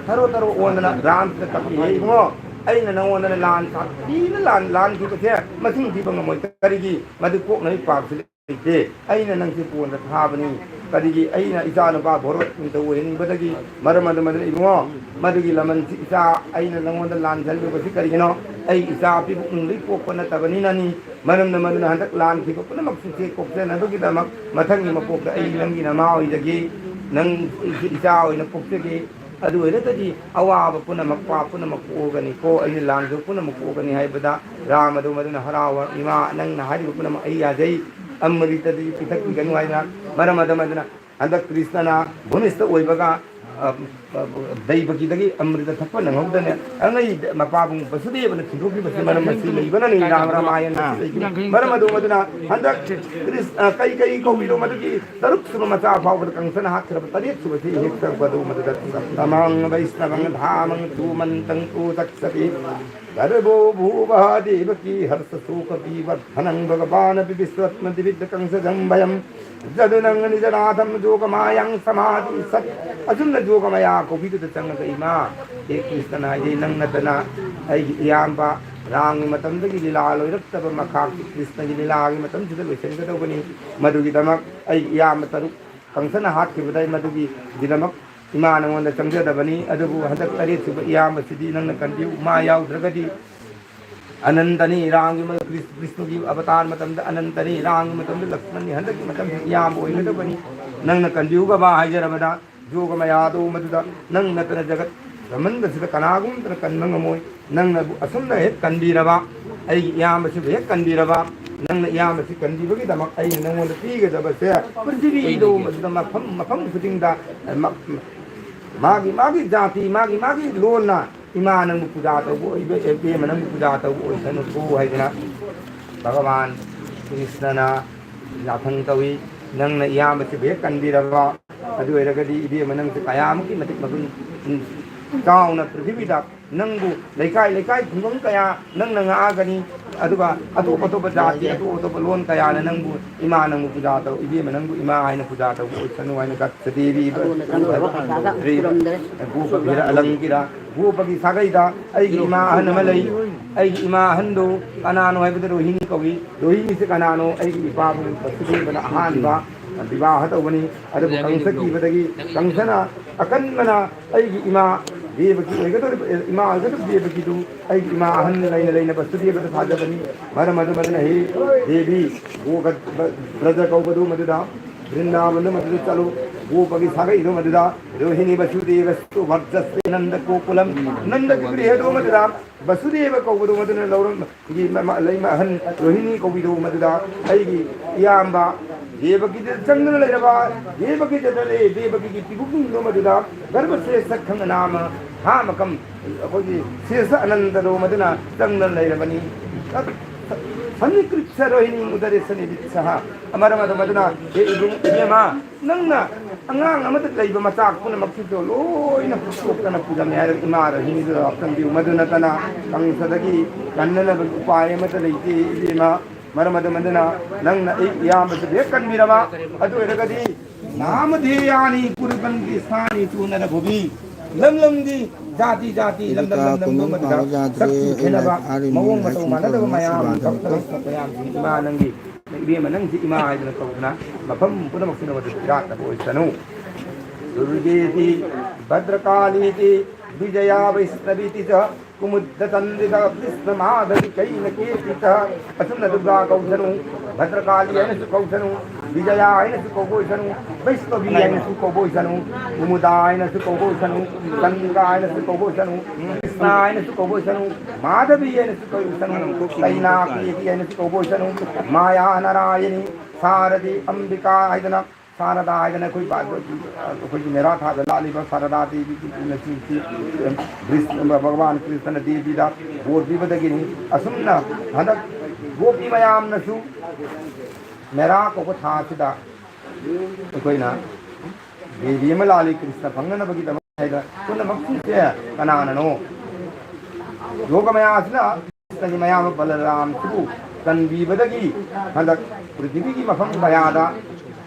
ꯊꯔꯣ ꯊꯔꯣ ꯑꯣꯟꯗꯅ ꯔꯥꯝꯁꯤꯗ ꯀꯞꯄꯤ꯫ "ꯍꯦ ꯏꯕꯨꯡꯉꯣ, ꯑꯩꯅ ꯅꯪꯉꯣꯟꯗꯅ ꯂꯥꯟ ꯁꯥꯊꯤꯅ ꯂꯥꯟ ꯂꯥꯟꯈꯤꯕꯁꯦ ꯃꯁꯤꯡ ꯊꯤꯕ ꯉꯝꯃꯣꯏ꯫ ꯀꯔꯤꯒꯤ? ꯃꯗꯨ ꯀꯣꯛꯅꯕꯒꯤ ꯄꯥꯞꯁꯤ ꯂꯩꯇꯦ꯫ ꯑꯩꯅ ꯅꯪꯁꯦ ꯕꯣꯟꯗ ꯊꯥꯕꯅꯤ꯫ ꯀꯔꯤꯒꯤ? ꯑꯩꯅ ꯏꯆꯥ ꯅꯨꯄꯥ ꯚꯣꯔꯠ ꯅꯤꯡꯊꯧ ꯑꯣꯏꯍꯟꯅꯤꯡꯕꯗꯒꯤ꯫ ꯃꯔꯝ ꯑꯗꯨ ꯃꯗꯨꯅ ꯏꯕꯨꯡꯉꯣ, ꯃꯗꯨꯒꯤ ꯂꯃꯟꯁꯤ ꯏꯆꯥ ꯑꯩꯅ ꯅꯪꯉꯣꯟꯗ ꯂꯥꯟꯖꯜꯂꯨꯕꯁꯤ ꯀꯔꯤꯒꯤꯅꯣ? ꯑꯩ ꯏꯆꯥ ꯑꯄꯤꯕ ꯅꯨꯡꯗꯩ ꯄꯣꯛꯄ ꯅꯠꯇꯕꯅꯤꯅꯅꯤ꯫ ꯃꯔꯝꯅ ꯃꯗꯨꯅ ꯍꯟꯗꯛ ꯂꯥꯟꯈꯤꯕ ꯄꯨꯝꯅꯃꯛꯁꯤꯡꯁꯦ ꯀꯣꯛꯆꯅꯕꯒꯤꯗꯃꯛ ꯃꯊꯪꯒꯤ ꯃꯄꯣꯛꯇ ꯑꯩ ꯅꯪꯒꯤ ꯅꯃꯥ ꯑꯣꯏꯖꯒꯦ, ꯅꯪ ꯏꯆꯥ ꯑꯣꯏꯅ ꯄꯣꯛꯆꯒꯦ꯫ ꯑꯗꯨ ꯑꯣꯏꯔꯒꯗꯤ ꯑꯋꯥꯕ ꯄꯨꯝꯅꯃꯛ, ꯄꯥꯞ ꯄꯨꯝꯅꯃꯛ ꯀꯣꯛꯑꯒꯅꯤꯀꯣ, ꯑꯩꯅ ꯂꯥꯟꯈꯤꯕ ꯄꯨꯝꯅꯃꯛ ꯀꯣꯛꯑꯒꯅꯤ" ꯍꯥꯏꯕꯗ ꯔꯥꯝ ꯑꯗꯨ ꯃꯗꯨꯅ ꯍꯔꯥꯎꯕ, "ꯏꯃꯥ, ꯅꯪꯅ ꯍꯥꯏꯔꯤꯕ ꯄꯨꯝꯅꯃꯛ ꯑꯩ ꯌꯥꯖꯩ, ꯑꯃ꯭ꯔꯤꯇꯗꯤ ꯄꯤꯊꯛꯄꯤꯒꯅꯨ" ꯍꯥꯏꯅ꯫ ꯃꯔꯝ ꯑꯗꯨ ꯃꯗꯨꯅ ꯍꯟꯗꯛ ꯀ꯭ꯔꯤꯁꯅꯅ ꯚꯨꯃꯤꯁꯇ ꯑꯣꯏꯕꯒ, ꯑ, ꯑ, ꯗꯩꯕꯀꯤꯗꯒꯤ ꯑꯃ꯭ꯔꯤꯇ ꯊꯛꯄ ꯅꯪꯍꯧꯗꯅ ꯑꯉꯩ ꯃꯄꯥꯕꯨꯡ ꯕꯁꯨꯗꯦꯕꯅ ꯊꯤꯟꯗꯣꯛꯈꯤꯕꯁꯤ ꯃꯔꯝ ꯑꯁꯤ ꯂꯩꯕꯅꯅꯤ꯫ ꯔꯥꯝ ꯔꯥꯃꯥꯌꯟ ꯑꯁꯤ ꯂꯩꯕꯅꯤ꯫ ꯃꯔꯝ ꯑꯗꯨ ꯃꯗꯨꯅ ꯍꯟꯗꯛ ꯀ꯭ꯔꯤꯁ-, ꯑ, ꯀꯩ ꯀꯩ ꯀꯧꯕꯤꯔꯣ, ꯃꯗꯨꯒꯤ ꯇꯔꯨꯛ ꯁꯨꯕ ꯃꯆꯥ ꯐꯥꯎꯕꯗ ꯀꯪꯁꯅ ꯍꯥꯠꯈ꯭ꯔꯕ ꯇꯔꯦꯠ ꯁꯨꯕꯁꯤ ꯍꯦꯛ ꯆꯪꯕ ꯑꯗꯨ ꯃꯗꯨꯗ ꯇꯃꯪ ꯕꯩꯁꯅꯕꯪ ꯙꯥꯃꯪ ꯇꯨꯃꯟꯇꯪ ꯇꯨ ꯆꯛꯁꯇꯤ ꯒꯔꯚꯣ ꯚꯨꯕ ꯗꯦꯕꯀꯤ ꯍꯔꯁ ꯁꯣꯀ ꯕꯤꯚꯔꯙꯅꯪ ꯚꯒꯕꯥꯅ ꯕꯤꯚꯤꯁ꯭ꯋꯠꯃ ꯗꯤꯚꯤꯗ ꯀꯪꯁꯖꯝ ꯚꯌꯝ ꯖꯗꯨꯅꯪ ꯅꯤꯖꯅꯥꯊꯝ ꯖꯣꯒꯃꯥꯌꯪ ꯁꯃꯥꯙꯤ ꯁꯠ꯫ ꯑꯁꯨꯝꯅ ꯖꯣꯒꯃꯌꯥ ꯀꯧꯕꯤꯗꯨꯗ ꯆꯪꯉꯒ, "ꯏꯃꯥ, ꯍꯦ ꯀ꯭ꯔꯤꯁꯅꯅ ꯍꯥꯏꯖꯩ, ꯅꯪ ꯅꯠꯇꯅ ꯑꯩꯒꯤ ꯏꯌꯥꯝꯕ ꯔꯥꯝꯒꯤ ꯃꯇꯝꯗꯒꯤ ꯂꯤꯂꯥ ꯂꯣꯏꯔꯛꯇꯕ ꯃꯈꯥ ꯀ꯭ꯔꯤꯁꯅꯒꯤ ꯂꯤꯂꯥꯒꯤ ꯃꯇꯝꯁꯤꯗ ꯂꯣꯏꯁꯤꯟꯒꯗꯧꯕꯅꯤ꯫ ꯃꯗꯨꯒꯤꯗꯃꯛ ꯑꯩꯒꯤ ꯏꯌꯥꯝꯕ ꯇꯔꯨꯛ ꯀꯪꯁꯅ ꯍꯥꯠꯈꯤꯕꯗ ꯃꯗꯨꯒꯤꯗꯃꯛ ꯏꯃꯥ ꯅꯉꯣꯟꯗ ꯆꯪꯖꯗꯕꯅꯤ꯫ ꯑꯗꯨꯕꯨ ꯍꯟꯗꯛ ꯇꯔꯦꯠ ꯁꯨꯕ ꯏꯌꯥꯝꯕꯁꯤꯗꯤ ꯅꯪꯅ ꯀꯟꯕꯤꯌꯨ꯫ ꯃꯥ ꯌꯥꯎꯗ꯭ꯔꯒꯗꯤ ꯑꯅꯟꯇꯅꯤ, ꯔꯥꯝꯒꯤ ꯃ-, ꯀ꯭ꯔꯤꯁ-, ꯀ꯭ꯔꯤꯁꯅꯒꯤ ꯑꯕꯇꯥꯔ ꯃꯇꯝꯗ ꯑꯅꯟꯇꯅꯤ, ꯔꯥꯝꯒꯤ ꯃꯇꯝꯗ ꯂꯛꯁꯃꯟꯅꯤ, ꯍꯟꯗꯛꯀꯤ ꯃꯇꯝꯗ ꯏꯌꯥꯝꯕ ꯑꯣꯏꯒꯗꯕꯅꯤ꯫ ꯅꯪꯅ ꯀꯟꯕꯤꯌꯨꯒꯕ ꯍꯥꯏꯖꯔꯕꯗ ꯌꯣꯒ ꯃꯌꯥꯗꯣ ꯃꯗꯨꯗ ꯅꯪ ꯅꯠꯇꯅ ꯖꯒꯠ ꯕ꯭ꯔꯍꯃꯟꯗꯁꯤꯗ ꯀꯅꯥꯒꯨꯝꯕꯗꯅ ꯀꯟꯕ ꯉꯝꯃꯣꯏ꯫ ꯅꯪꯅꯕꯨ ꯑꯁꯨꯝꯅ ꯍꯦꯛ ꯀꯟꯕꯤꯔꯕ, ꯑꯩꯒꯤ ꯏꯌꯥꯝꯕꯁꯤꯕꯨ ꯍꯦꯛ ꯀꯟꯕꯤꯔꯕ, ꯅꯪꯅ ꯏꯌꯥꯝꯕꯁꯤ ꯀꯟꯕꯤꯕꯒꯤꯗꯃꯛ ꯑꯩꯅ ꯅꯪꯉꯣꯟꯗ ꯄꯤꯒꯗꯕꯁꯦ ꯄ꯭ꯔꯤꯊꯤꯕꯤꯗꯣ ꯃꯁꯤꯗ ꯃꯐꯝ ꯃꯐꯝ ꯈꯨꯗꯤꯡꯗ, ꯑ, ꯃ-, ꯃꯥꯒꯤ ꯃꯥꯒꯤ ꯖꯥꯇꯤ, ꯃꯥꯒꯤ ꯃꯥꯒꯤ ꯂꯣꯟꯅ ꯏꯃꯥ ꯅꯪꯕꯨ ꯄꯨꯖꯥ ꯇꯧꯕ ꯑꯣꯏꯕ, ꯏꯕꯦꯝꯃ ꯅꯪꯕꯨ ꯄꯨꯖꯥ ꯇꯧꯕ ꯑꯣꯏꯁꯅꯨꯀꯣ ꯍꯥꯏꯗꯅ ꯚꯒꯋꯥꯟ ꯀ꯭ꯔꯤꯁꯅꯅ ꯌꯥꯊꯪ ꯇꯧꯏ꯫ ꯅꯪꯅ ꯏꯌꯥꯝꯕꯁꯤꯕꯨ ꯍꯦꯛ ꯀꯟꯕꯤꯔꯕ, ꯑꯗꯨ ꯑꯣꯏꯔꯒꯗꯤ ꯏꯕꯦꯝꯃ ꯅꯪꯁꯦ ꯀꯌꯥꯃꯨꯛꯀꯤ ꯃꯇꯤꯛ ꯃꯒꯨꯟ, ꯎꯝ, ꯆꯥꯎꯅ ꯄ꯭ꯔꯤꯊꯤꯕꯤꯗ ꯅꯪꯕꯨ ꯂꯩꯀꯥꯏ ꯂꯩꯀꯥꯏ ꯈꯨꯡꯒꯪ ꯀꯌꯥ ꯅꯪꯅ ꯉꯥꯛꯑꯒꯅꯤ꯫ ꯑꯗꯨꯒ ꯑꯇꯣꯞ ꯑꯇꯣꯞꯄ ꯖꯥꯇꯤ, ꯑꯇꯣꯞ ꯑꯇꯣꯞꯄ ꯂꯣꯟ ꯀꯌꯥꯅ ꯅꯪꯕꯨ ꯏꯃꯥ ꯅꯪꯕꯨ ꯄꯨꯖꯥ ꯇꯧ, ꯏꯕꯦꯝꯃ ꯅꯪꯕꯨ ꯏꯃꯥ ꯍꯥꯏꯅ ꯄꯨꯖꯥ ꯇꯧꯕ ꯑꯣꯏꯁꯅꯨ ꯍꯥꯏꯅ ꯗꯠꯁ ꯗꯦꯕꯤ ꯒꯣꯄꯒꯤꯔ ꯑꯂꯪꯒꯤꯔ, ꯒꯣꯄꯒꯤ ꯁꯥꯒꯩꯗ ꯑꯩꯒꯤ ꯏꯃꯥ ꯑꯍꯟ ꯑꯃ ꯂꯩ꯫ ꯑꯩꯒꯤ ꯏꯃꯥ ꯑꯍꯟꯗꯨ ꯀꯅꯥꯅꯣ ꯍꯥꯏꯕꯗ ꯔꯣꯍꯤꯅꯤ ꯀꯧꯏ꯫ ꯔꯣꯍꯤꯅꯤꯁꯤ ꯀꯅꯥꯅꯣ? ꯑꯩꯒꯤ ꯏꯄꯥꯕꯨ ꯕꯁꯨꯗꯦꯕꯅ ꯑꯍꯥꯟꯕ ꯕꯤꯕꯥꯍ ꯇꯧꯕꯅꯤ꯫ ꯑꯗꯨꯕꯨ ꯀꯪꯁ ꯀꯤꯕꯗꯒꯤ ꯀꯪꯁꯅ ꯑꯀꯟꯕꯅ ꯑꯩꯒꯤ ꯏꯃꯥ ꯗꯦꯕꯀꯤ ꯑꯣꯏꯒꯗꯧꯔꯤꯕ, ꯏꯃꯥ ꯑꯣꯏꯒꯗꯧꯔꯤꯕ ꯗꯦꯕꯀꯤꯗꯨ ꯑꯩꯒꯤ ꯏꯃꯥ ꯑꯍꯟ ꯂꯩꯅ ꯂꯩꯅ ꯕꯁꯨꯗꯦꯕꯗ ꯊꯥꯖꯕꯅꯤ꯫ ꯃꯔꯝ ꯑꯗꯨ ꯃꯗꯨꯅ ꯍꯤ ꯗꯦꯕꯤ ꯒꯣꯒ ꯕ-, ꯕ꯭ꯔꯖ ꯀꯧꯕꯗꯨ ꯃꯗꯨꯗ, ꯕ꯭ꯔꯤꯟꯗꯥꯕꯟꯗ ꯃꯗꯨꯗ ꯆꯠꯂꯨ꯫ ꯒꯣꯄꯒꯤ ꯁꯥꯒꯩꯗꯨ ꯃꯗꯨꯗ ꯔꯣꯍꯤꯅꯤ ꯕꯁꯨꯗꯦꯕ ꯁꯨꯚꯔꯆꯁ ꯅꯟꯗ ꯒꯣꯀꯨꯂꯝ, ꯅꯟꯗꯒꯤ ꯒ꯭ꯔꯤꯍꯗꯨ ꯃꯗꯨꯗ ꯕꯁꯨꯗꯦꯕ ꯀꯧꯕꯗꯨ ꯃꯗꯨꯅ ꯂꯧꯔꯝ-, ꯒꯤ ꯃ-, ꯃ-, ꯂꯩꯃ ꯑꯍꯟ ꯔꯣꯍꯤꯅꯤ ꯀꯧꯕꯤꯗꯨ ꯃꯗꯨꯗ ꯑꯩꯒꯤ ꯏꯌꯥꯝꯕ ꯗꯦꯕꯀꯤꯗ ꯆꯪꯗꯨꯅ ꯂꯩꯔꯕ, ꯗꯦꯕꯀꯤꯗ ꯂꯩ, ꯗꯦꯕꯀꯤꯒꯤ ꯄꯤꯕꯨꯡꯗꯨ ꯃꯗꯨꯗ ꯒꯔꯚ ꯁ꯭ꯔꯦꯁ ꯈꯪꯅ ꯅꯥꯃ ꯍꯥ ꯃꯀꯝ ꯑꯩꯈꯣꯏꯒꯤ ꯁ꯭ꯔꯦꯁ ꯑꯅꯟꯗꯗꯣ ꯃꯗꯨꯅ ꯆꯪꯗꯨꯅ ꯂꯩꯔꯕꯅꯤ꯫ ꯁ-, ꯁꯟꯅꯤꯀ꯭ꯔꯤꯞꯁ ꯔꯣꯍꯤꯅꯤ ꯎꯗꯔꯦ ꯁꯟꯅꯤꯙꯤꯠꯁꯍ꯫ ꯃꯔꯝ ꯑꯗꯨ ꯃꯗꯨꯅ, ꯍꯦ ꯏꯕꯨꯡ, ꯏꯕꯦꯝꯃ, ꯅꯪꯅ ꯑꯉꯥꯡ ꯑꯃꯗ ꯂꯩꯕ ꯃꯆꯥꯛ ꯄꯨꯝꯅꯃꯛꯁꯤꯡꯗꯣ ꯂꯣꯏꯅ ꯍꯨꯠꯇꯣꯛꯇꯅ ꯄꯨꯖꯝꯃꯦ ꯍꯥꯏꯔꯒ ꯏꯃꯥ ꯔꯣꯍꯤꯅꯤꯗꯨꯗ ꯍꯥꯞꯆꯤꯟꯕꯤꯌꯨ꯫ ꯃꯗꯨ ꯅꯠꯇꯅ ꯀꯪꯁꯗꯒꯤ ꯀꯟꯅꯅꯕ ꯎꯄꯥꯏ ꯑꯃꯠꯇ ꯂꯩꯇꯦ ꯏꯕꯦꯝꯃ꯫ ꯃꯔꯝ ꯑꯗꯨ ꯃꯗꯨꯅ ꯅꯪꯅ ꯑꯩ ꯏꯌꯥꯝꯕꯁꯤꯕꯨ ꯍꯦꯛ ꯀꯟꯕꯤꯔꯕ, ꯑꯗꯨ ꯑꯣꯏꯔꯒꯗꯤ ꯅꯥꯃꯙꯦꯌꯥꯅꯤ ꯄꯨꯔꯕꯟꯒꯤ ꯁꯥꯅꯤ ꯇꯨꯅꯔ ꯚꯨꯕꯤ꯫ ꯂꯝ ꯂꯝꯒꯤ ꯖꯥꯇꯤ ꯖꯥꯇꯤ, ꯂꯝꯗꯝ ꯂꯝꯗꯝꯗꯣ ꯃꯗꯨꯗ ꯁꯛ ꯈꯦꯠꯅꯕ, ꯃꯑꯣꯡ ꯃꯇꯧ ꯃꯥꯟꯅꯗꯕ ꯃꯌꯥꯝ, ꯃꯈꯜ ꯃꯈꯜ ꯃꯌꯥꯝꯁꯤꯡ ꯏꯃꯥ ꯅꯪꯒꯤ ꯏꯕꯦꯝꯃ ꯅꯪꯁꯤ ꯏꯃꯥ ꯍꯥꯏꯗꯅ ꯀꯧꯗꯅ ꯃꯐꯝ ꯄꯨꯝꯅꯃꯛꯁꯤꯗ ꯃꯗꯨ ꯏꯔꯥꯠꯇꯕ ꯑꯣꯏꯁꯅꯨ꯫ ꯗꯨꯔꯒꯦꯇꯤ ꯚꯗ꯭ꯔꯀꯥꯂꯤꯇꯤ ꯕꯤꯖꯌꯥ ꯕꯩꯁ꯭ꯅꯕꯤꯇꯤ ꯆ ꯀꯨꯃꯨꯗ ꯆꯟꯗ꯭ꯔꯤꯀ ꯀ꯭ꯔꯤꯁ꯭ꯅ ꯃꯥꯙꯕꯤ ꯀꯩꯅ ꯀꯦꯇꯤ ꯆ꯫ ꯑꯁꯨꯝꯅ ꯗꯨꯔꯒꯥ ꯀꯧꯁꯅꯨ, ꯚꯗ꯭ꯔꯀꯥꯂꯤ ꯍꯥꯏꯅꯁꯨ ꯀꯧꯁꯅꯨ, ꯕꯤꯖꯌꯥ ꯍꯥꯏꯅꯁꯨ ꯀꯧꯕ ꯑꯣꯏꯁꯅꯨ, ꯕꯩꯁ꯭ꯅꯕꯤ ꯍꯥꯏꯅꯁꯨ ꯀꯧꯕ ꯑꯣꯏꯁꯅꯨ, ꯀꯨꯃꯨꯗꯥ ꯍꯥꯏꯅꯁꯨ ꯀꯧꯕ ꯑꯣꯏꯁꯅꯨ, ꯆꯟꯗ꯭ꯔꯤꯀꯥ ꯍꯥꯏꯅꯁꯨ ꯀꯧꯕ ꯑꯣꯏꯁꯅꯨ, ꯀ꯭ꯔꯤꯁ꯭ꯅ ꯀ꯭ꯔꯤꯁꯅ ꯍꯥꯏꯅꯁꯨ ꯀꯧꯕ ꯑꯣꯏꯁꯅꯨ, ꯃꯥꯙꯕꯤ ꯍꯥꯏꯅꯁꯨ ꯀꯧꯕ ꯑꯣꯏꯁꯅꯨ, ꯀꯩꯅꯥ ꯀꯦꯕꯤ ꯍꯥꯏꯅꯁꯨ ꯀꯧꯕ ꯑꯣꯏꯁꯅꯨ, ꯃꯥꯌꯥ ꯅꯥꯔꯥꯌꯅꯤ, ꯁꯥꯔꯗꯤ ꯑꯝꯕꯤꯀꯥ ꯍꯥꯏꯗꯅ, ꯁꯥꯔꯗꯥ ꯍꯥꯏꯗꯅ ꯑꯩꯈꯣꯏ ꯕꯥ-, ꯑꯩꯈꯣꯏꯒꯤ ꯃꯦꯔꯥ ꯊꯥꯗ ꯂꯥꯠꯂꯤꯕ ꯁꯥꯔꯗꯥ ꯗꯦꯕꯤꯅꯆꯤꯡꯕꯁꯤ ꯚꯒꯋꯥꯟ ꯀ꯭ꯔꯤꯁꯅ ꯗꯦꯕꯤꯗ ꯕꯣꯔ ꯄꯤꯕꯗꯒꯤꯅꯤ꯫ ꯑꯁꯨꯝꯅ ꯍꯟꯗꯛ ꯒꯣꯄꯤ ꯃꯌꯥꯝꯅꯁꯨ ꯃꯦꯔꯥ ꯀꯧꯕ ꯊꯥ ꯑꯁꯤꯗ ꯑꯩꯈꯣꯏꯅ ꯗꯦꯕꯤ ꯑꯃ ꯂꯥꯠꯂꯤ ꯀ꯭ꯔꯤꯁꯅ ꯐꯪꯅꯅꯕꯒꯤꯗꯃꯛ ꯍꯥꯏꯗꯅ꯫ ꯄꯨꯝꯅꯃꯛꯁꯤꯡꯁꯦ ꯀꯅꯥꯅꯅꯣ? ꯌꯣꯒ ꯃꯌꯥꯁꯤꯅ ꯀ꯭ꯔꯤꯁꯅꯒꯤ ꯃꯌꯥꯝꯕ ꯕꯂꯔꯥꯝꯁꯤꯕꯨ ꯀꯟꯕꯤꯕꯗꯒꯤ ꯍꯟꯗꯛ ꯄ꯭ꯔꯤꯊꯤꯕꯤꯒꯤ ꯃꯐꯝ ꯀꯌꯥꯗ,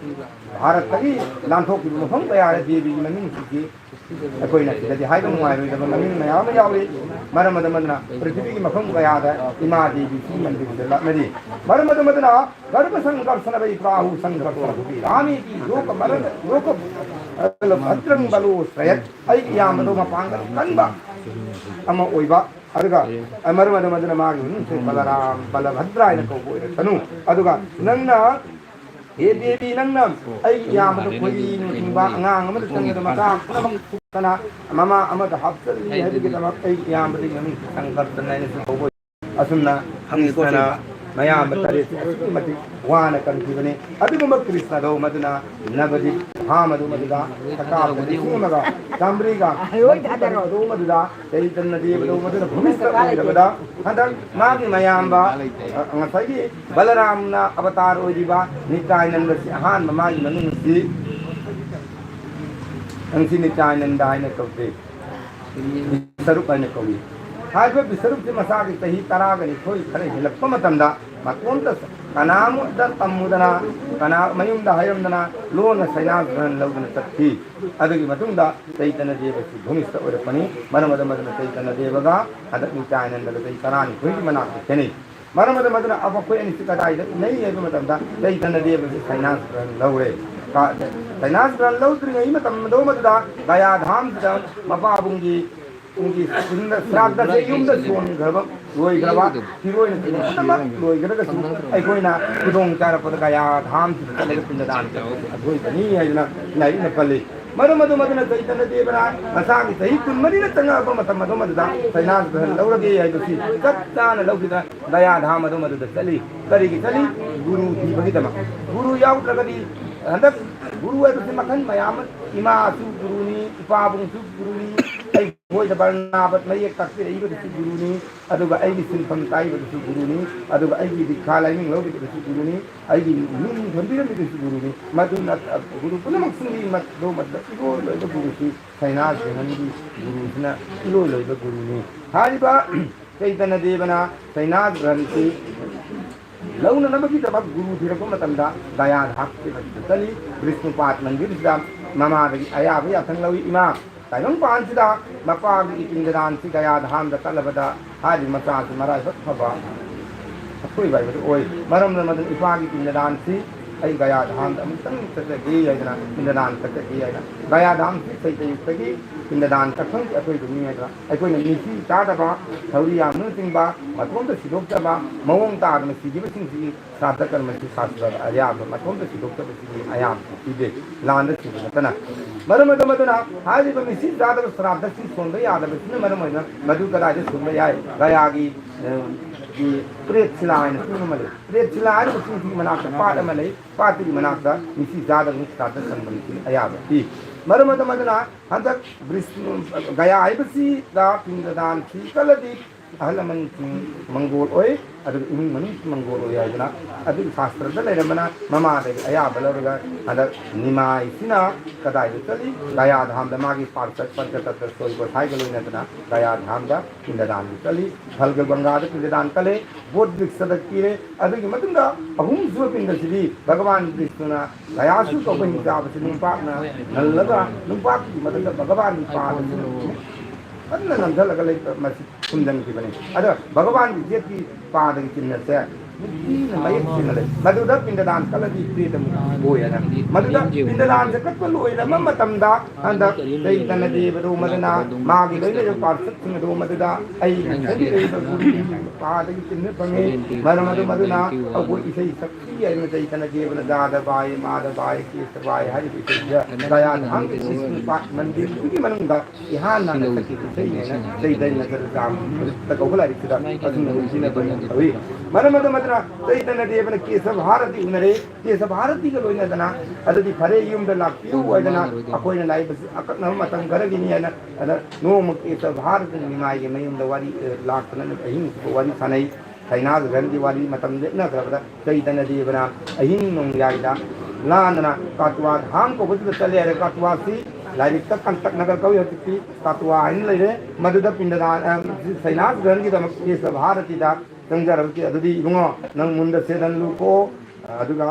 ꯚꯥꯔꯠꯇꯒꯤ ꯂꯥꯟꯊꯣꯛꯈꯤꯕ ꯃꯐꯝ ꯀꯌꯥꯗ ꯗꯦꯕꯤꯒꯤ ꯃꯃꯤꯡꯁꯤꯡꯁꯤ ꯑꯩꯈꯣꯏꯅ ꯁꯤꯗꯗꯤ ꯍꯥꯏꯕ ꯅꯨꯡꯉꯥꯏꯔꯣꯏꯗꯕ ꯃꯃꯤꯡ ꯃꯌꯥꯝ ꯑꯃ ꯌꯥꯎꯔꯤ꯫ ꯃꯔꯝ ꯑꯗꯨꯅ ꯄ꯭ꯔꯤꯊꯤꯕꯤꯒꯤ ꯃꯐꯝ ꯀꯌꯥꯗ ꯏꯃꯥ ꯗꯦꯕꯤꯁꯤ ꯃꯟꯗꯤꯔꯗ ꯂꯥꯠꯅꯔꯤ꯫ ꯃꯔꯝ ꯑꯗꯨꯅ ꯒꯔꯚ ꯁꯪꯀꯔꯁꯅ ꯋꯩ ꯄ꯭ꯔꯥꯍꯨ ꯁꯪꯀꯔꯁꯅ ꯚꯨꯕꯤ ꯔꯥꯃꯦꯇꯤ ꯂꯣꯀ ꯃꯔ-, ꯂꯣꯀ ꯕꯂꯚꯗ꯭ꯔꯪ ꯕꯂꯣ ꯁ꯭ꯔꯌꯠ꯫ ꯑꯩꯒꯤ ꯏꯌꯥꯝꯕꯗꯣ ꯃꯄꯥꯡꯒꯜ ꯀꯟꯕ ꯑꯃ ꯑꯣꯏꯕ, ꯑꯗꯨꯒ ꯃꯔꯝ ꯑꯗꯨꯅ ꯃꯥꯒꯤ ꯃꯃꯤꯡꯁꯦ ꯕꯂꯔꯥꯝ ꯕꯂꯚꯗ꯭ꯔ ꯍꯥꯏꯅ ꯀꯧꯕ ꯑꯣꯏꯔꯁꯅꯨ꯫ ꯑꯗꯨꯒ ꯅꯪꯅ, ꯍꯦ ꯗꯦꯕꯤ, ꯅꯪꯅ ꯑꯩꯒꯤ ꯏꯌꯥꯝꯕꯗ ꯈꯣꯏꯔꯤ ꯅꯨꯡꯆꯤꯡꯕ ꯑꯉꯥꯡ ꯑꯃꯗ ꯆꯪꯒꯗꯕ ꯃꯆꯥ ꯄꯨꯝꯅꯃꯛ ꯐꯨꯗꯅ ꯃꯃꯥ ꯑꯃꯗ ꯍꯥꯞꯆꯜꯂꯤ ꯍꯥꯏꯕꯒꯤꯗꯃꯛ ꯑꯩꯒꯤ ꯏꯌꯥꯝꯕꯗꯒꯤ ꯃꯃꯤꯡ ꯁꯪꯀꯔꯇꯟ ꯍꯥꯏꯅꯁꯨ ꯀꯧꯕ꯫ ꯑꯁꯨꯝꯅ ꯍꯪꯉꯤꯀꯣ ꯀ꯭ꯔꯤꯁꯅꯅ ꯁꯤꯗꯤ꯫ ꯃꯌꯥꯝꯕ ꯇꯔꯦꯠꯁꯤ ꯑꯁꯨꯛꯀꯤ ꯃꯇꯤꯛ ꯋꯥꯅ ꯀꯟꯈꯤꯕꯅꯤ꯫ ꯑꯗꯨꯒꯨꯝꯕ ꯀ꯭ꯔꯤꯁꯅꯗꯣ ꯃꯗꯨꯅ ꯅꯕꯗꯤꯞ ꯐꯥꯝ ꯑꯗꯨ ꯃꯗꯨꯗ ꯁꯀꯥꯞꯇ ꯂꯤꯁꯤꯡ ꯑꯃꯒ ꯆꯥꯃꯔꯤꯒ ꯃꯔꯤꯐꯨ ꯇꯔꯨꯛ ꯑꯗꯨ ꯃꯗꯨꯗ ꯆꯩꯇꯟꯅ ꯗꯦꯕꯗꯣ ꯃꯗꯨꯅ ꯚꯨꯃꯤꯁꯇ ꯑꯣꯏꯔꯕꯗ ꯍꯟꯗꯛ ꯃꯥꯒꯤ ꯃꯌꯥꯝꯕ, ꯑ, ꯉꯁꯥꯏꯒꯤ ꯕꯂꯔꯥꯝꯅ ꯑꯕꯇꯥꯔ ꯑꯣꯏꯔꯤꯕ ꯅꯤꯇꯥꯏꯅꯟꯗꯁꯤ ꯑꯍꯥꯟꯕ ꯃꯥꯒꯤ ꯃꯃꯤꯡ ꯑꯁꯤ ꯅꯪꯁꯤ ꯅꯤꯇꯥꯏꯅꯟꯗ ꯍꯥꯏꯅ ꯀꯧꯗꯦ꯫ ꯕꯤꯁꯔꯨꯞ ꯍꯥꯏꯅ ꯀꯧꯏ꯫ ꯍꯥꯏꯔꯤꯕ ꯕꯤꯁꯔꯨꯞꯁꯤ ꯃꯁꯥꯒꯤ ꯆꯍꯤ ꯇꯔꯥꯒ ꯅꯤꯊꯣꯏ ꯈꯔ ꯍꯦꯜꯂꯛꯄ ꯃꯇꯝꯗ ꯃꯇꯣꯝꯇ ꯀꯅꯥꯃꯠꯇ ꯇꯝꯃꯨꯗꯅ, ꯀꯅꯥ ꯃꯌꯨꯝꯗ ꯍꯥꯏꯔꯝꯗꯅ ꯂꯣꯟꯅ ꯁꯩꯅꯥ ꯂꯧꯗꯨꯅ ꯆꯠꯈꯤ꯫ ꯑꯗꯨꯒꯤ ꯃꯇꯨꯡꯗ ꯆꯩꯇꯟꯅ ꯗꯦꯕꯁꯤ ꯚꯨꯃꯤꯁꯇ ꯑꯣꯏꯔꯛꯄꯅꯤ꯫ ꯃꯔꯝ ꯑꯗꯨꯅ ꯆꯩꯇꯟꯅ ꯗꯦꯕꯒ ꯍꯟꯗꯛ ꯅꯤꯇꯥꯏꯅꯟꯗꯒ ꯆꯍꯤ ꯇꯔꯥꯅꯤꯊꯣꯏꯒꯤ ꯃꯅꯥꯛꯇ ꯈꯦꯠꯅꯩ꯫ ꯃꯔꯝ ꯑꯗꯨꯅ ꯃꯗꯨꯅ ꯃꯈꯣꯏ ꯑꯅꯤꯁꯤ ꯀꯗꯥꯏꯗ ꯏꯟꯅꯩ ꯍꯥꯏꯕ ꯃꯇꯝꯗ ꯆꯩꯇꯟꯅ ꯗꯦꯕꯁꯤ ꯁꯩꯅꯥꯁ ꯒ꯭ꯔꯍꯟ ꯂꯧꯔꯦ꯫ ꯀ-, ꯁꯩꯅꯥꯁ ꯒ꯭ꯔꯍꯟ ꯂꯧꯗ꯭ꯔꯤꯉꯩ ꯃꯇꯝꯗꯣ ꯃꯗꯨꯗ ꯒꯌꯥ ꯙꯥꯝꯁꯤꯗ ꯃꯄꯥꯕꯨꯡꯒꯤ, ꯄꯨꯡꯒꯤ ꯁ꯭ꯔꯥꯗ-, ꯁ꯭ꯔꯥꯗꯁꯦ ꯌꯨꯝꯗ ꯁꯣꯟꯈ꯭ꯔꯕ, ꯂꯣꯏꯈ꯭ꯔꯕ, ꯐꯤꯔꯣꯏꯅ ꯄꯨꯝꯅꯃꯛ ꯂꯣꯏꯈ꯭ꯔꯒꯁꯨ ꯑꯩꯈꯣꯏꯅ ꯈꯨꯗꯣꯡ ꯆꯥꯔꯛꯄꯗ ꯒꯌꯥ ꯙꯥꯝꯁꯤꯗ ꯆꯠꯂꯒ ꯄꯤꯟꯗꯗꯥꯟ ꯇꯧꯕꯁꯤ ꯑꯁꯣꯏꯕꯅꯤ ꯍꯥꯏꯗꯅ ꯂꯥꯏꯔꯤꯛꯅ ꯄꯜꯂꯤ꯫ ꯃꯔꯝ ꯑꯗꯨ ꯃꯗꯨꯅ ꯆꯩꯇꯟꯅ ꯗꯦꯕꯅ ꯃꯁꯥꯒꯤ ꯆꯍꯤ ꯀꯨꯟꯃꯔꯤꯅ ꯆꯪꯉꯛꯄ ꯃꯇꯝ ꯑꯗꯨ ꯃꯗꯨꯗ ꯁꯩꯅꯥꯁꯤꯗ ꯂꯧꯔꯒꯦ ꯍꯥꯏꯕꯁꯤ ꯆꯞ ꯆꯥꯅ ꯂꯧꯈꯤꯗ ꯒꯌꯥ ꯙꯥꯝ ꯑꯗꯨ ꯃꯗꯨꯗ ꯆꯠꯂꯤ꯫ ꯀꯔꯤꯒꯤ ꯆꯠꯂꯤ? ꯒꯨꯔꯨ ꯊꯤꯕꯒꯤꯗꯃꯛ꯫ ꯒꯨꯔꯨ ꯌꯥꯎꯗ꯭ꯔꯒꯗꯤ, ꯍꯟꯗꯛ ꯒꯨꯔꯨ ꯍꯥꯏꯕꯁꯤ ꯃꯈꯜ ꯃꯌꯥꯝ ꯑꯃ, ꯏꯃꯥꯁꯨ ꯒꯨꯔꯨꯅꯤ, ꯏꯄꯥꯕꯨꯡꯁꯨ ꯒꯨꯔꯨꯅꯤ, ꯑꯩꯈꯣꯏꯗ ꯕꯔꯅꯥꯕꯠ ꯃꯌꯦꯛ ꯇꯥꯛꯄꯤꯔꯛꯏꯕꯗꯨꯁꯨ ꯒꯨꯔꯨꯅꯤ, ꯑꯗꯨꯒ ꯑꯩꯒꯤ ꯁꯤꯟꯐꯝ ꯇꯥꯛꯏꯕꯗꯨꯁꯨ ꯒꯨꯔꯨꯅꯤ, ꯑꯗꯨꯒ ꯑꯩꯒꯤ ꯗꯤꯛꯈꯥ ꯂꯥꯏꯃꯤꯡ ꯂꯧꯔꯤꯕꯗꯨꯁꯨ ꯒꯨꯔꯨꯅꯤ, ꯑꯩꯒꯤ ꯃꯤꯡ ꯊꯣꯟꯕꯤꯔꯝꯃꯤꯗꯨꯁꯨ ꯒꯨꯔꯨꯅꯤ꯫ ꯃꯗꯨꯅ ꯒꯨꯔꯨ ꯄꯨꯝꯅꯃꯛꯁꯤꯡꯒꯤ ꯃꯗꯨ ꯃꯗꯨꯗ ꯏꯂꯣꯏ ꯂꯣꯏꯕ ꯒꯨꯔꯨꯁꯤ ꯁꯩꯅꯥ ꯁꯤꯡꯍꯟꯒꯤ ꯒꯨꯔꯨꯁꯤꯅ ꯏꯂꯣꯏ ꯂꯣꯏꯕ ꯒꯨꯔꯨꯅꯤ꯫ ꯍꯥꯏꯔꯤꯕ ꯆꯩꯇꯟꯅ ꯗꯦꯕꯅ ꯁꯩꯅꯥ ꯒ꯭ꯔꯟꯊꯤ ꯂꯧꯅꯅꯕꯒꯤꯗꯃꯛ ꯒꯨꯔꯨ ꯊꯤꯔꯛꯄ ꯃꯇꯝꯗ ꯒꯌꯥ ꯙꯥꯝꯁꯤꯗ ꯆꯠꯂꯤ꯫ ꯕꯤꯁꯅꯨꯄꯥꯠ ꯃꯟꯗꯤꯔꯁꯤꯗ ꯃꯃꯥꯗꯒꯤ ꯑꯌꯥꯕ ꯌꯥꯊꯪ ꯂꯧꯏ꯫ ꯏꯃꯥ, ꯇꯥꯏꯕꯪꯄꯥꯟꯁꯤꯗ ꯃꯄꯥꯒꯤ ꯄꯤꯟꯗꯗꯥꯟꯁꯤ ꯒꯌꯥ ꯙꯥꯝꯗ ꯀꯠꯂꯕꯗ ꯍꯥꯏꯔꯤꯕ ꯃꯆꯥꯁꯤ ꯃꯔꯥꯏꯕꯛ ꯐꯕ ꯑꯊꯣꯏꯕ ꯍꯥꯏꯕꯗꯨ ꯑꯣꯏ꯫ ꯃꯔꯝ ꯑꯗꯨꯅ ꯏꯄꯥꯒꯤ ꯄꯤꯟꯗꯗꯥꯟꯁꯤ ꯑꯩ ꯒꯌꯥ ꯙꯥꯝꯗ ꯑꯃꯨꯛꯇꯪ ꯆꯠꯆꯒꯦ ꯍꯥꯏꯗꯅ, ꯄꯤꯟꯗꯗꯥꯟ ꯆꯠꯆꯒꯦ ꯍꯥꯏꯅ, ꯒꯌꯥ ꯙꯥꯝꯁꯤ ꯆꯩꯇꯌꯨꯛꯇꯒꯤ ꯄꯤꯟꯗꯗꯥꯟ ꯀꯠꯐꯝꯒꯤ ꯑꯊꯣꯏꯕꯅꯤ ꯍꯥꯏꯗꯅ, ꯑꯩꯈꯣꯏꯅ ꯃꯤꯁꯤ ꯆꯥꯗꯕ, ꯊꯧꯔꯤ ꯌꯥꯝꯕꯅꯆꯤꯡꯕ, ꯃꯇꯣꯝꯇ ꯁꯤꯗꯣꯛꯆꯕ, ꯃꯑꯣꯡ ꯇꯥꯗꯅ ꯁꯤꯈꯤꯕꯁꯤꯡꯁꯤꯒꯤ ꯁ꯭ꯔꯥꯗ ꯀꯔꯃꯁꯤ ꯁꯥꯁ꯭ꯔꯗ ꯑꯌꯥꯝꯕ ꯃꯇꯣꯝꯇ ꯁꯤꯗꯣꯛꯆꯕꯁꯤꯒꯤ ꯑꯌꯥꯝꯕ ꯄꯤꯗꯦ꯫ ꯂꯥꯟꯗ ꯁꯤꯕ ꯅꯠꯇꯅ꯫ ꯃꯔꯝ ꯑꯗꯨ ꯃꯗꯨꯅ ꯍꯥꯏꯔꯤꯕ ꯃꯤꯁꯤ ꯆꯥꯗꯕ ꯁ꯭ꯔꯥꯗꯁꯤ ꯁꯣꯟꯕ ꯌꯥꯗꯕꯁꯤꯅ ꯃꯔꯝ ꯑꯣꯏꯅ ꯃꯗꯨ ꯀꯗꯥꯏꯗ ꯁꯣꯟꯕ ꯌꯥꯏ? ꯒꯌꯥꯒꯤ, ꯑ, ꯒꯤ ꯄ꯭ꯔꯦꯠ ꯁꯤꯂꯥ ꯍꯥꯏꯅ ꯆꯤꯡ ꯑꯃ ꯂꯩ꯫ ꯄ꯭ꯔꯦꯠ ꯁꯤꯂꯥ ꯍꯥꯏꯔꯤꯕ ꯆꯤꯡꯁꯤꯒꯤ ꯃꯅꯥꯛꯇ ꯄꯥꯠ ꯑꯃ ꯂꯩ꯫ ꯄꯥꯠꯇꯨꯒꯤ ꯃꯅꯥꯛꯇ ꯃꯤꯁꯤ ꯆꯥꯗꯕꯅ ꯁ꯭ꯔꯥꯗ ꯁꯟꯕꯒꯤ ꯑꯌꯥꯕ ꯄꯤ꯫ ꯃꯔꯝ ꯑꯗꯨ ꯃꯗꯨꯅ ꯍꯟꯗꯛ ꯕ꯭ꯔꯤꯁꯅꯨ, ꯒꯌꯥ ꯍꯥꯏꯕꯁꯤꯗ ꯄꯤꯟꯗꯗꯥꯟ ꯊꯤꯀꯜꯂꯗꯤ ꯑꯍꯜ ꯂꯃꯟꯁꯤꯡ ꯃꯪꯒꯣꯜ ꯑꯣꯏ, ꯑꯗꯨꯒ ꯏꯃꯨꯡ ꯃꯅꯨꯡꯁꯨ ꯃꯪꯒꯣꯜ ꯑꯣꯏ ꯍꯥꯏꯗꯅ, ꯑꯗꯨꯒꯤ ꯁꯥꯁ꯭ꯇ꯭ꯔꯗ ꯂꯩꯔꯝꯕꯅ ꯃꯃꯥꯗꯒꯤ ꯑꯌꯥꯕ ꯂꯧꯔꯒ ꯍꯟꯗꯛ ꯅꯤꯃꯥꯏꯁꯤꯅ ꯀꯗꯥꯏꯗ ꯆꯠꯂꯤ? ꯒꯌꯥ ꯙꯥꯝꯗ ꯃꯥꯒꯤ ꯄꯥꯔꯁꯠ ꯄꯟꯆꯇꯠꯇ ꯁꯣꯏꯕ ꯁꯥꯏꯒ ꯂꯣꯏꯅꯗꯅ ꯒꯌꯥ ꯙꯥꯝꯗ ꯄꯤꯟꯗꯗꯥꯟꯗ ꯆꯠꯂꯤ꯫ ꯐꯜꯒ ꯒꯪꯒꯥꯗ ꯄꯤꯟꯗꯗꯥꯟ ꯀꯠꯂꯦ, ꯕꯣꯙ ꯕ꯭ꯔꯤꯛꯁꯗ ꯄꯤꯔꯦ꯫ ꯑꯗꯨꯒꯤ ꯃꯇꯨꯡꯗ ꯑꯍꯨꯝꯁꯨꯕ ꯄꯤꯟꯗꯁꯤꯗꯤ ꯚꯒꯋꯥꯟ ꯕꯤꯁꯅꯨꯅ ꯒꯌꯥꯁꯨ ꯀꯧꯕ ꯍꯤꯡꯆꯥꯕꯁꯤ ꯅꯨꯡꯄꯥꯛꯅ ꯅꯜꯂꯒ, ꯅꯨꯡꯄꯥꯛꯀꯤ ꯃꯊꯛꯇ ꯚꯒꯋꯥꯟꯒꯤ ꯄꯥꯗꯁꯤꯅ ꯀꯟꯅ ꯅꯝꯁꯤꯜꯂꯒ ꯂꯩꯕ ꯃꯁꯤ ꯈꯨꯝꯖꯤꯟꯈꯤꯕꯅꯤ꯫ ꯑꯗ ꯚꯒꯋꯥꯟꯒꯤ ꯖꯦꯠꯀꯤ ꯄꯥꯗꯒꯤ ꯆꯤꯟꯅꯁꯦ ꯅꯨꯡꯇꯤꯅ ꯃꯌꯦꯛ ꯁꯦꯡꯅ ꯂꯩ꯫ ꯃꯗꯨꯗ ꯄꯤꯟꯗꯗꯥꯟ ꯀꯠꯂꯗꯤ ꯄ꯭ꯔꯦꯇꯃꯨꯛ ꯑꯣꯏ ꯍꯥꯏꯅ꯫ ꯃꯗꯨꯗ ꯄꯤꯟꯗꯗꯥꯟꯁꯦ ꯀꯠꯄ ꯂꯣꯏꯔꯕ ꯃꯇꯝꯗ ꯍꯟꯗꯛ ꯆꯩꯇꯟꯅ ꯗꯦꯕꯗꯣ ꯃꯗꯨꯅ ꯃꯥꯒꯤ ꯂꯣꯏꯅꯔꯤꯕ ꯄꯥꯔꯁꯠꯁꯤꯡ ꯑꯗꯨ ꯃꯗꯨꯗ ꯑꯩ ꯉꯁꯥꯏꯒꯤ ꯂꯩꯔꯤꯕ ꯒꯨꯔꯨꯒꯤ ꯃꯄꯥꯗꯒꯤ ꯇꯤꯟꯕ ꯐꯪꯉꯤ꯫ ꯃꯔꯝ ꯑꯗꯨ ꯃꯗꯨꯅ ꯑꯩꯈꯣꯏ ꯏꯁꯩ ꯁꯛꯄꯤ ꯍꯥꯏꯅ ꯆꯩꯇꯟꯅ ꯗꯦꯕꯅ ꯗꯥꯗ ꯕꯥꯏ, ꯃꯥꯗ ꯕꯥꯏ, ꯀꯦꯁ ꯕꯥꯏ ꯍꯥꯏꯔꯤꯕ ꯏꯁꯩꯁꯤꯗ ꯗꯌꯥ ꯙꯥꯝꯒꯤ ꯁꯤꯁꯅꯨꯄꯥꯠ ꯃꯟꯗꯤꯔꯗꯨꯒꯤ ꯃꯅꯨꯡꯗ ꯏꯍꯥꯟ ꯍꯥꯟꯅ ꯁꯛꯈꯤꯕ ꯏꯁꯩꯅꯦꯅ ꯆꯩꯇꯟꯅ ꯁꯔꯗꯥꯝ ꯇ ꯀꯧꯕ ꯂꯥꯏꯔꯤꯛꯁꯤꯗ ꯑꯁꯨꯝꯅ ꯅꯤꯡꯁꯤꯡꯅꯕ ꯌꯥꯝ ꯇꯧꯏ꯫ ꯃꯔꯝ ꯑꯗꯨ ꯃꯗꯨꯅ ꯆꯩꯇꯟꯅ ꯗꯦꯕꯅ ꯀꯦꯁ ꯚꯥꯔꯇꯤ ꯎꯅꯔꯦ꯫ ꯀꯦꯁ ꯚꯥꯔꯇꯤꯒ ꯂꯣꯏꯅꯗꯅ ꯑꯗꯨꯗꯤ ꯐꯔꯦ, ꯌꯨꯝꯗ ꯂꯥꯛꯄꯤꯌꯨ ꯍꯥꯏꯗꯅ ꯑꯩꯈꯣꯏꯅ ꯂꯥꯛꯏꯕꯁꯤ ꯑꯀꯛꯅꯕ ꯃꯇꯝ ꯈꯔꯒꯤꯅꯤ ꯍꯥꯏꯅ ꯑꯗ ꯅꯣꯡꯃ ꯀꯦꯁ ꯚꯥꯔꯇꯤ ꯅꯤꯃꯥꯏꯒꯤ ꯃꯌꯨꯝꯗ ꯋꯥꯔꯤ, ꯑ, ꯂꯥꯛꯇꯅ ꯑꯍꯤꯡ ꯆꯨꯞꯄ ꯋꯥꯔꯤ ꯁꯥꯟꯅꯩ꯫ ꯁꯩꯅꯥ ꯒ꯭ꯔꯍꯟꯒꯤ ꯋꯥꯔꯤ ꯃꯇꯝ ꯂꯦꯞꯅꯈ꯭ꯔꯕꯗ ꯆꯩꯇꯟꯅ ꯗꯦꯕꯅ ꯑꯍꯤꯡ ꯅꯣꯡꯌꯥꯏꯗ ꯂꯥꯟꯗꯅ ꯀꯥꯇꯨꯋꯥ ꯙꯥꯝ ꯀꯧꯕꯗꯨꯗ ꯆꯠꯂꯦ ꯍꯥꯏꯔꯦ꯫ ꯀꯥꯇꯨꯋꯥꯁꯤ ꯂꯥꯏꯔꯤꯛꯇ ꯀꯟꯇꯛ ꯅꯒꯔ ꯀꯧꯏ, ꯍꯧꯖꯤꯛꯇꯤ ꯀꯥꯇꯨꯋꯥ ꯍꯥꯏꯅ ꯂꯩꯔꯦ꯫ ꯃꯗꯨꯗ ꯄꯤꯟꯗꯗꯥꯟ, ꯑ, ꯁꯩꯅꯥ ꯒ꯭ꯔꯍꯟꯒꯤꯗꯃꯛ ꯀꯦꯁ ꯚꯥꯔꯇꯤꯗ ꯆꯪꯖꯔꯕꯗꯤ ꯑꯗꯨꯗꯤ ꯏꯕꯨꯡꯉꯣ ꯅꯪ ꯃꯨꯟꯗ ꯁꯦꯠꯍꯜꯂꯨꯀꯣ, ꯑꯗꯨꯒ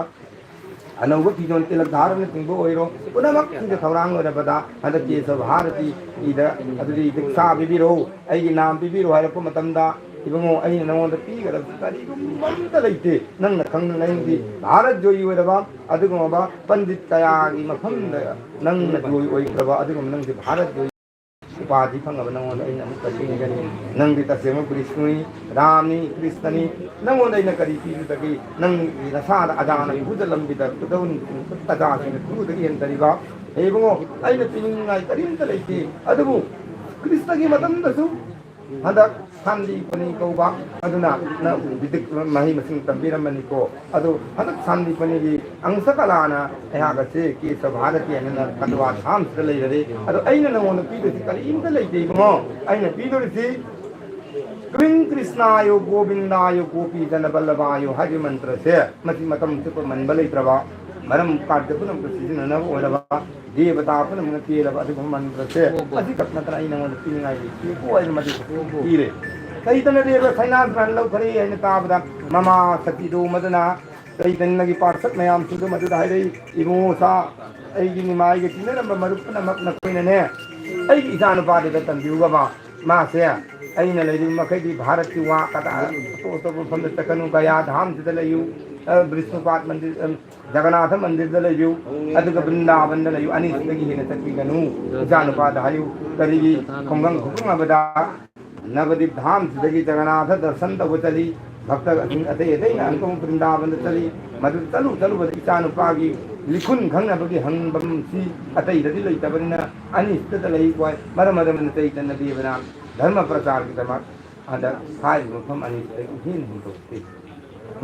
ꯑꯅꯧꯕ ꯐꯤꯖꯣꯜ ꯇꯤꯂꯛ ꯙꯥꯔꯅꯆꯤꯡꯕ ꯑꯣꯏꯔꯣ, ꯄꯨꯝꯅꯃꯛꯁꯤꯡꯁꯦ ꯊꯧꯔꯥꯡ ꯂꯣꯏꯔꯕꯗ ꯍꯟꯗꯛꯀꯤ ꯁꯚꯥꯔꯇꯤꯗ ꯑꯗꯨꯗꯤ ꯗꯤꯛꯁꯥ ꯄꯤꯕꯤꯔꯣ, ꯑꯩꯒꯤ ꯅꯥꯝ ꯄꯤꯕꯤꯔꯣ ꯍꯥꯏꯔꯛꯄ ꯃꯇꯝꯗ, ꯏꯕꯨꯡꯉꯣ, ꯑꯩꯅ ꯅꯉꯣꯟꯗ ꯄꯤꯒꯗꯕꯁꯤ ꯀꯔꯤꯒꯨꯝꯕ ꯑꯝꯇ ꯂꯩꯇꯦ꯫ ꯅꯪꯅ ꯈꯪꯅ ꯅꯪꯗꯤ ꯚꯥꯔꯠ ꯖꯣꯌꯤ ꯑꯣꯏꯔꯕ ꯑꯗꯨꯒꯨꯝꯂꯕ ꯄꯟꯗꯤꯠ ꯀꯌꯥꯒꯤ ꯃꯐꯝꯗ ꯅꯪꯅ ꯖꯣꯌꯤ ꯑꯣꯏꯈ꯭ꯔꯕ ꯑꯗꯨꯒꯨꯝꯕ ꯅꯪꯁꯦ ꯚꯥꯔꯠ ꯖꯣꯌꯤ ꯎꯄꯥꯙꯤ ꯐꯪꯉꯕ ꯅꯉꯣꯟꯗ ꯑꯩꯅ ꯑꯃꯨꯛ ꯀꯔꯤ ꯄꯤꯒꯅꯤ? ꯅꯪꯗꯤ ꯇꯁꯦꯡꯕ ꯕꯤꯁꯅꯨꯅꯤ, ꯔꯥꯝꯅꯤ, ꯀ꯭ꯔꯤꯁꯅꯅꯤ꯫ ꯅꯉꯣꯟꯗ ꯑꯩꯅ ꯀꯔꯤ ꯄꯤꯕꯗꯒꯤ ꯅꯪ ꯅꯁꯥꯗ ꯑꯖꯥꯅ ꯈꯨꯗ ꯂꯝꯕꯤꯗ ꯈꯨꯗꯧ ꯑꯖꯥꯁꯤꯡꯅ ꯈꯨꯗꯒꯤ ꯍꯦꯟꯗꯔꯤꯕ? ꯍꯦ ꯏꯕꯨꯡꯉꯣ, ꯑꯩꯅ ꯄꯤꯅꯤꯡꯉꯥꯏ ꯀꯔꯤꯝꯇ ꯂꯩꯇꯦ꯫ ꯑꯗꯨꯕꯨ ꯀ꯭ꯔꯤꯁꯅꯒꯤ ꯃꯇꯝꯗꯁꯨ ꯍꯟꯗꯛ ꯁꯥꯟꯗꯤꯄꯅꯤ ꯀꯧꯕ ꯑꯗꯨꯅ ꯅ-, ꯃꯍꯩ ꯃꯁꯤꯡ ꯇꯝꯕꯤꯔꯝꯕꯅꯤꯀꯣ꯫ ꯑꯗꯨ ꯍꯟꯗꯛ ꯁꯥꯟꯗꯤꯄꯅꯤꯒꯤ ꯑꯪꯁꯀꯂꯥꯅ ꯑꯩꯍꯥꯛ ꯑꯁꯤ ꯀꯦꯁ ꯚꯥꯔꯇꯤ ꯍꯥꯏꯅ ꯀꯇꯋꯥ ꯊꯥꯝꯁꯤꯗ ꯂꯩꯔꯔꯦ꯫ ꯑꯗꯣ ꯑꯩꯅ ꯅꯉꯣꯟꯗ ꯄꯤꯗꯣꯏꯁꯤ ꯀꯔꯤꯝꯇ ꯂꯩꯇꯦ ꯏꯕꯨꯡꯉꯣ꯫ ꯑꯩꯅ ꯄꯤꯗꯣꯔꯤꯁꯤ ꯀ꯭ꯔꯤꯡ ꯀ꯭ꯔꯤꯁꯅꯥꯌꯣ ꯒꯣꯕꯤꯟꯗꯥꯌꯣ ꯒꯣꯄꯤꯖꯅ ꯕꯜꯂꯚꯥꯌꯣ ꯍꯥꯏꯔꯤꯕ ꯃꯟꯇ꯭ꯔꯁꯦ, ꯃꯁꯤ ꯃꯇꯝ ꯆꯨꯞꯄ ꯃꯟꯕ ꯂꯩꯇ꯭ꯔꯕ, ꯃꯔꯝ ꯀꯥꯔꯖ ꯄꯨꯝꯅꯃꯛꯇ ꯁꯤꯖꯤꯟꯅꯅꯕ ꯑꯣꯏꯔꯕ, ꯗꯦꯕꯇꯥ ꯄꯨꯝꯅꯃꯛꯅ ꯄꯦꯜꯂꯕ ꯑꯗꯨꯒꯨꯝꯕ ꯃꯟꯇ꯭ꯔꯁꯦ ꯑꯁꯤ ꯈꯛ ꯅꯠꯇꯅ ꯑꯩ ꯅꯉꯣꯟꯗ ꯄꯤꯅꯤꯡꯉꯥꯏ ꯂꯩꯇꯦꯀꯣ ꯍꯥꯏꯅ ꯃꯗꯨ ꯄꯤꯔꯦ꯫ ꯆꯩꯇꯟꯅ ꯗꯦꯕ ꯁꯩꯅꯥꯁꯤꯅ ꯂꯧꯈ꯭ꯔꯦ ꯍꯥꯏꯅ ꯇꯥꯕꯗ ꯃꯃꯥ ꯁꯇꯤꯗꯨ ꯃꯗꯨꯅ ꯆꯩꯇꯟꯅꯒꯤ ꯄꯥꯔꯁꯠ ꯃꯌꯥꯝꯁꯤꯡꯗꯨ ꯃꯗꯨꯗ ꯍꯥꯏꯔꯛꯏ, "ꯏꯕꯨꯡꯉꯣ ꯁꯥ, ꯑꯩꯒꯤ ꯅꯤꯃꯥꯏꯒ ꯇꯤꯟꯅꯔꯝꯕ ꯃꯔꯨꯞ ꯄꯨꯝꯅꯃꯛ ꯅꯈꯣꯏꯅꯅꯦ ꯑꯩꯒꯤ ꯏꯆꯥ ꯅꯨꯄꯥꯗꯨꯗ ꯇꯝꯕꯤꯌꯨꯒꯕ, ꯃꯥꯁꯦ ꯑꯩꯅ ꯂꯩꯔꯤꯕ ꯃꯈꯩꯗꯤ ꯚꯥꯔꯠꯀꯤ ꯋꯥ ꯀꯗꯥ ꯑꯇꯣꯞ ꯑꯇꯣꯞꯄ ꯃꯐꯝꯗ ꯆꯠꯀꯅꯨ, ꯒꯌꯥ ꯙꯥꯝꯁꯤꯗ ꯂꯩꯌꯨ, ꯑ, ꯕꯤꯁꯅꯨꯄꯥꯠ ꯃꯟꯗꯤꯔ, ꯑ, ꯖꯒꯅꯥꯊ ꯃꯟꯗꯤꯔꯗ ꯂꯩꯌꯨ, ꯑꯗꯨꯒ ꯕ꯭ꯔꯤꯟꯗꯥꯕꯟꯗ ꯂꯩꯌꯨ, ꯑꯅꯤꯁꯤꯗꯒꯤ ꯍꯦꯟꯅ ꯆꯠꯄꯤꯒꯅꯨ꯫ ꯏꯆꯥꯅꯨꯄꯥꯗ ꯍꯥꯏꯌꯨ, ꯀꯔꯤꯒꯤ ꯈꯨꯡꯒꯪ ꯈꯨꯡꯒꯪ ꯑꯃꯗ ꯅꯕꯗꯤꯞ ꯙꯥꯝꯁꯤꯗꯒꯤ ꯖꯒꯅꯥꯊ ꯗꯔꯁꯟ ꯇꯧꯕ ꯆꯠꯂꯤ, ꯚꯛꯇꯁꯤꯡ ꯑꯇꯩ ꯑꯇꯩꯅ ꯑꯃꯨꯛ ꯕ꯭ꯔꯤꯟꯗꯥꯕꯟꯗ ꯆꯠꯂꯤ, ꯃꯗꯨ ꯆꯠꯂꯨ ꯆꯠꯂꯨꯕꯗ ꯏꯆꯥꯅꯨꯄꯥꯒꯤ ꯂꯤꯈꯨꯟ ꯈꯪꯅꯕꯒꯤ ꯍꯪꯐꯝꯁꯤ ꯑꯇꯩꯗꯗꯤ ꯂꯩꯇꯕꯅꯤꯅ ꯑꯅꯤꯁꯤꯗ ꯂꯩ꯫ ꯃꯔꯝ ꯑꯗꯨꯅ ꯆꯩꯇꯟꯅ ꯗꯦꯕꯅ ꯙꯔꯃ ꯄ꯭ꯔꯆꯥꯔꯒꯤꯗꯃꯛ ꯍꯟꯗꯛ ꯍꯥꯏꯔꯤꯕ ꯃꯐꯝ ꯑꯅꯤꯁꯤꯗꯒꯤ ꯍꯦꯟꯅ ꯍꯦꯟꯗꯣꯛꯇꯦ꯫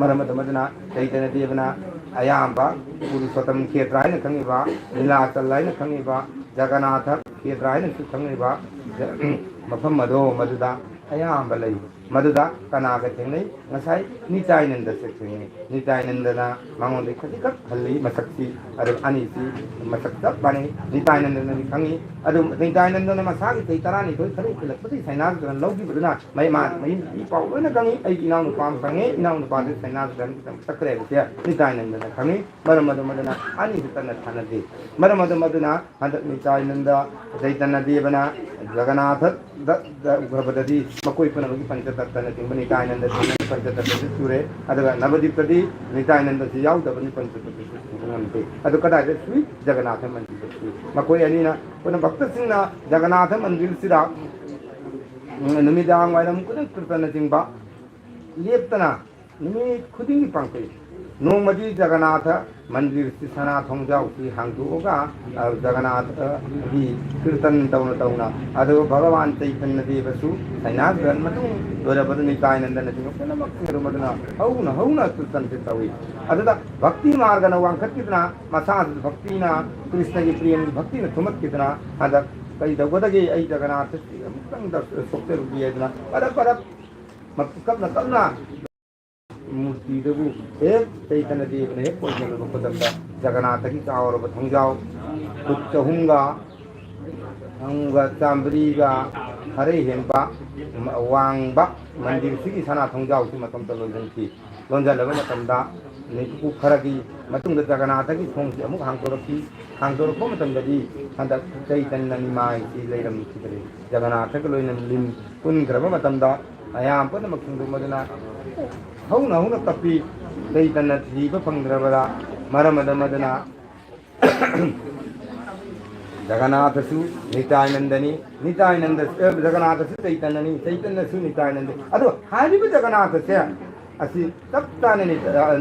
ꯃꯔꯝ ꯑꯗꯨꯝ ꯑꯗꯨꯅ ꯆꯩꯇꯟꯅ ꯗꯦꯕꯅ ꯑꯌꯥꯝꯕ ꯄꯨꯔꯨꯁꯣꯠꯇꯝ ꯈꯦꯇ꯭ꯔ ꯍꯥꯏꯅ ꯈꯪꯉꯤꯕ, ꯂꯤꯂꯥꯆꯜ ꯍꯥꯏꯅ ꯈꯪꯉꯤꯕ, ꯖꯒꯅꯥꯊ ꯈꯦꯇ꯭ꯔ ꯍꯥꯏꯅꯁꯨ ꯈꯪꯉꯤꯕ ꯃꯐꯝ ꯑꯗꯣ ꯃꯗꯨꯗ ꯑꯌꯥꯝꯕ ꯂꯩ꯫ ꯃꯗꯨꯗ ꯀꯅꯥꯒ ꯊꯦꯡꯅꯩ? ꯉꯁꯥꯏ ꯅꯤꯇꯥꯏꯅꯟꯗꯁꯦ ꯊꯦꯡꯅꯩ꯫ ꯅꯤꯇꯥꯏꯅꯟꯗꯅ ꯃꯉꯣꯟꯗ ꯈꯖꯤꯛꯈꯛ ꯍꯜꯂꯤ ꯃꯁꯛꯁꯤ, ꯑꯗꯨ ꯑꯅꯤꯁꯤ ꯃꯁꯛ ꯆꯞ ꯃꯥꯟꯅꯩ꯫ ꯅꯤꯇꯥꯏꯅꯟꯗꯅꯗꯤ ꯈꯪꯉꯤ꯫ ꯑꯗꯨ ꯅꯤꯇꯥꯏꯅꯟꯗꯅ ꯃꯁꯥꯒꯤ ꯆꯍꯤ ꯇꯔꯥꯅꯤꯊꯣꯏ ꯈꯔ ꯍꯦꯜꯂꯛꯄꯗꯒꯤ ꯁꯩꯅꯥꯁꯤꯗꯅ ꯂꯧꯈꯤꯕꯗꯨꯅ ꯃꯩ ꯃꯥ ꯃꯌꯨꯝ ꯏ ꯄꯥꯎ ꯂꯣꯏꯅ ꯈꯪꯉꯤ꯫ ꯑꯩꯒꯤ ꯏꯅꯥꯎꯅꯨꯄꯥ ꯑꯃ ꯐꯪꯉꯦ, ꯏꯅꯥꯎꯅꯨꯄꯥꯁꯦ ꯁꯩꯅꯥꯁꯤꯗꯅ ꯈꯤꯇꯪ ꯆꯠꯈ꯭ꯔꯦ ꯍꯥꯏꯕꯁꯦ ꯅꯤꯇꯥꯏꯅꯟꯗꯅ ꯈꯪꯉꯤ꯫ ꯃꯔꯝ ꯑꯗꯨꯝ ꯑꯗꯨꯅ ꯑꯅꯤꯁꯤ ꯀꯟꯅ ꯊꯥꯅꯗꯦ꯫ ꯃꯔꯝ ꯑꯗꯨꯝ ꯑꯗꯨꯅ ꯍꯟꯗꯛ ꯅꯤꯇꯥꯏꯅꯟꯗ ꯆꯩꯇꯟꯅ ꯗꯦꯕꯅ ꯖꯒꯅꯥꯊꯗ ꯎꯈ꯭ꯔꯕꯗꯗꯤ ꯃꯈꯣꯏ ꯄꯨꯝꯅꯃꯛꯀꯤ ꯄꯟꯆꯇꯠꯇꯅꯆꯤꯡꯕ ꯅꯤꯇꯥꯏꯅꯟꯗ ꯆꯤꯡꯕ ꯄꯟꯆꯇꯠꯇꯁꯨ ꯆꯨꯔꯦ꯫ ꯑꯗꯨꯒ ꯅꯕꯗꯤꯞꯇꯗꯤ ꯅꯤꯇꯥꯏꯅꯟꯗꯁꯤ ꯌꯥꯎꯗꯕꯅꯤ, ꯄꯟꯆꯇꯠꯇꯁꯨ ꯆꯨꯕ ꯉꯝꯗꯦ꯫ ꯑꯗꯨ ꯀꯗꯥꯏꯗ ꯁꯨꯏ? ꯖꯒꯅꯥꯊ ꯃꯟꯗꯤꯔꯗ ꯁꯨꯏ꯫ ꯃꯈꯣꯏ ꯑꯅꯤꯅ ꯄꯨꯟꯅ ꯚꯛꯇꯁꯤꯡꯅ ꯖꯒꯅꯥꯊ ꯃꯟꯗꯤꯔꯁꯤꯗ, ꯎꯝ, ꯅꯨꯃꯤꯗꯥꯡ ꯋꯥꯏꯔꯝ ꯈꯨꯗꯤꯡ ꯀ꯭ꯔꯤꯇꯅꯆꯤꯡꯕ ꯂꯦꯞꯇꯅ ꯅꯨꯃꯤꯠ ꯈꯨꯗꯤꯡꯒꯤ ꯄꯥꯡꯊꯣꯛꯏ꯫ ꯅꯣꯡꯃꯗꯤ ꯖꯒꯅꯥꯊ ꯃꯟꯗꯤꯔꯁꯤ ꯁꯅꯥ ꯊꯣꯡꯖꯥꯎꯁꯤ ꯍꯥꯡꯗꯣꯛꯑꯒ, ꯑ, ꯖꯒꯅꯥꯊꯒꯤ ꯀꯤꯔꯇꯟ ꯇꯧꯅ ꯇꯧꯅ, ꯑꯗꯨꯒ ꯚꯒꯋꯥꯟ ꯆꯩꯇꯟꯅ ꯗꯦꯕꯁꯨ ꯁꯩꯅꯥꯁꯤꯗ ꯃꯇꯨꯡ ꯂꯣꯏꯔꯕꯗ ꯅꯤꯇꯥꯏꯅꯟꯗꯅ ꯆꯤꯡꯕ ꯄꯨꯝꯅꯃꯛ ꯁꯤꯡ ꯑꯗꯨꯝ ꯑꯗꯨꯅ ꯍꯧꯅ ꯍꯧꯅ ꯀꯤꯔꯇꯟꯁꯤ ꯇꯧꯏ꯫ ꯑꯗꯨꯗ ꯚꯛꯇꯤ ꯃꯥꯔꯒꯅ ꯋꯥꯡꯈꯠꯈꯤꯗꯅ, ꯃꯁꯥꯁꯤꯗ ꯚꯛꯇꯤꯅ, ꯀ꯭ꯔꯤꯁꯅꯒꯤ ꯄ꯭ꯔꯦꯝꯒꯤ ꯚꯛꯇꯤꯅ ꯊꯨꯝꯍꯠꯈꯤꯗꯅ, ꯍꯟꯗꯛ ꯀꯩ ꯇꯧꯒꯗꯒꯦ, ꯑꯩ ꯖꯒꯅꯥꯊꯁꯤ ꯑꯃꯨꯛꯇꯪꯗ ꯁꯣꯛꯆꯔꯨꯒꯦ ꯍꯥꯏꯗꯅ ꯄꯔꯞ ꯄꯔꯞ ꯀꯞꯅ ꯀꯞꯅ ꯃꯨꯔꯇꯤꯗꯨꯕꯨ ꯍꯦꯛ ꯆꯩꯇꯟꯅ ꯗꯦꯕꯅ ꯍꯦꯛ ꯀꯣꯏꯁꯤꯜꯂꯨꯕ ꯈꯨꯗꯝꯗ ꯖꯒꯅꯥꯊꯒꯤ ꯆꯥꯎꯔꯕ ꯊꯣꯡꯖꯥꯎ ꯐꯨꯠ ꯆꯍꯨꯝꯒ, ꯆꯍꯨꯝꯒ ꯆꯥꯝꯃꯔꯤꯒ ꯈꯔ ꯍꯦꯟꯕ ꯋꯥꯡꯕ ꯃꯟꯗꯤꯔꯁꯤꯒꯤ ꯁꯅꯥ ꯊꯣꯡꯖꯥꯎꯁꯤ ꯃꯇꯣꯝꯇ ꯂꯣꯟꯁꯤꯟꯈꯤ꯫ ꯂꯣꯟꯁꯤꯜꯂꯕ ꯃꯇꯝꯗ ꯅꯨꯃꯤꯠ ꯈꯔꯒꯤ ꯃꯇꯨꯡꯗ ꯖꯒꯅꯥꯊꯒꯤ ꯊꯣꯡꯁꯤ ꯑꯃꯨꯛ ꯍꯥꯡꯗꯣꯔꯛꯈꯤ꯫ ꯍꯥꯡꯗꯣꯔꯛꯄ ꯃꯇꯝꯗꯗꯤ ꯍꯟꯗꯛ ꯆꯩꯇꯟꯅ ꯅꯤꯃꯥꯏꯁꯤ ꯂꯩꯔꯝꯈꯤꯗ꯭ꯔꯦ꯫ ꯖꯒꯅꯥꯊꯒ ꯂꯣꯏꯅ ꯂꯤꯟ ꯄꯨꯟꯈ꯭ꯔꯕ ꯃꯇꯝꯗ ꯃꯌꯥꯝ ꯄꯨꯝꯅꯃꯛ ꯈꯪꯗꯣꯛꯃꯗꯨꯅ ꯍꯧꯅ ꯍꯧꯅ ꯀꯞꯄꯤ꯫ ꯆꯩꯇꯟꯅ ꯊꯤꯕ ꯐꯪꯗ꯭ꯔꯕꯗ ꯃꯔꯝ ꯑꯗꯨꯝ ꯑꯗꯨꯅ ꯖꯒꯅꯥꯊꯁꯨ ꯅꯤꯇꯥꯏꯅꯟꯗꯅꯤ, ꯅꯤꯇꯥꯏꯅꯟꯗ, ꯑ, ꯖꯒꯅꯥꯊꯁꯨ ꯆꯩꯇꯟꯅꯅꯤ, ꯆꯩꯇꯟꯅꯁꯨ ꯅꯤꯇꯥꯏꯅꯟꯗ꯫ ꯑꯗꯣ ꯍꯥꯏꯔꯤꯕ ꯖꯒꯅꯥꯊꯁꯦ ꯑꯁꯤ ꯆꯞ ꯆꯥꯅ ꯅꯤ-, ꯑ,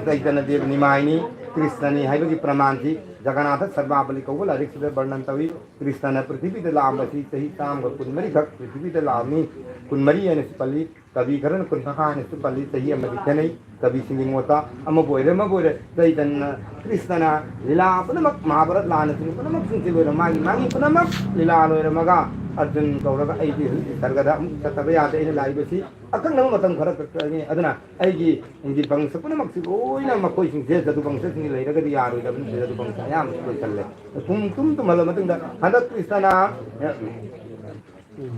ꯆꯩꯇꯟꯅ ꯗꯦꯕ ꯅꯤꯃꯥꯏꯅꯤ, ꯀ꯭ꯔꯤꯁꯅꯅꯤ ꯍꯥꯏꯕꯒꯤ ꯄ꯭ꯔꯃꯥꯟꯁꯤ ꯖꯒꯅꯥꯊ ꯁꯔꯕꯥꯕꯂꯤ ꯀꯧꯕ ꯂꯥꯏꯔꯤꯛꯁꯤꯗ ꯕꯔꯅꯟ ꯇꯧꯏ꯫ ꯀ꯭ꯔꯤꯁꯅꯅ ꯄ꯭ꯔꯤꯊꯤꯕꯤꯗ ꯂꯥꯛꯑꯝꯕꯁꯤ ꯆꯍꯤ ꯆꯥꯝꯃꯒ ꯀꯨꯟꯃꯔꯤꯈꯛ ꯄ꯭ꯔꯤꯊꯤꯕꯤꯗ ꯂꯥꯛꯑꯝꯃꯤ, ꯀꯨꯟꯃꯔꯤ ꯍꯥꯏꯅꯁꯨ ꯄꯜꯂꯤ꯫ ꯀꯕꯤ ꯈꯔꯅ ꯀꯨꯟꯃꯉꯥ ꯍꯥꯏꯅꯁꯨ ꯄꯜꯂꯤ, ꯆꯍꯤ ꯑꯃꯗꯤ ꯈꯦꯠꯅꯩ꯫ ꯀꯕꯤꯁꯤꯡꯒꯤ ꯃꯣꯠꯇ ꯑꯃꯕꯨ ꯑꯣꯏꯔꯦ ꯑꯃꯕꯨ ꯑꯣꯏꯔꯦ, ꯆꯩꯇꯟꯅ ꯀ꯭ꯔꯤꯁꯅꯅ ꯂꯤꯂꯥ ꯄꯨꯝꯅꯃꯛ, ꯃꯍꯥꯚꯥꯔꯠ ꯂꯥꯟꯅꯆꯤꯡꯕ ꯄꯨꯝꯅꯃꯛꯁꯤꯡꯁꯦ ꯂꯣꯏꯅ ꯃꯥꯒꯤ, ꯃꯥꯒꯤ ꯄꯨꯝꯅꯃꯛ ꯂꯤꯂꯥ ꯂꯣꯏꯔꯝꯃꯒ ꯑꯔꯖꯨꯟ ꯀꯧꯔꯒ ꯑꯩꯗꯤ ꯍꯧꯖꯤꯛ ꯁꯔꯒꯗ ꯑꯃꯨꯛ ꯆꯠꯇꯕ ꯌꯥꯗꯦ, ꯑꯩꯅ ꯂꯥꯛꯏꯕꯁꯤ ꯑꯀꯛꯅꯕ ꯃꯇꯝ ꯈꯔ ꯈꯛꯇꯅꯤ, ꯑꯗꯨꯅ ꯑꯩꯒꯤ, ꯑꯩꯒꯤ ꯕꯪꯁ ꯄꯨꯝꯅꯃꯛꯁꯤ ꯂꯣꯏꯅ ꯃꯈꯣꯏꯁꯤꯡꯁꯦ ꯖꯗꯨ ꯕꯪꯁꯁꯤꯡ ꯂꯩꯔꯒꯗꯤ ꯌꯥꯔꯣꯏꯗꯕꯅꯤ, ꯖꯗꯨ ꯕꯪꯁ ꯑꯌꯥꯝꯕꯁꯨ ꯂꯣꯏꯁꯜꯂꯦ꯫ ꯄꯨꯡ ꯇꯨꯝ ꯇꯨꯝꯍꯜꯂ ꯃꯇꯨꯡꯗ ꯍꯟꯗꯛ ꯀ꯭ꯔꯤꯁꯅꯅ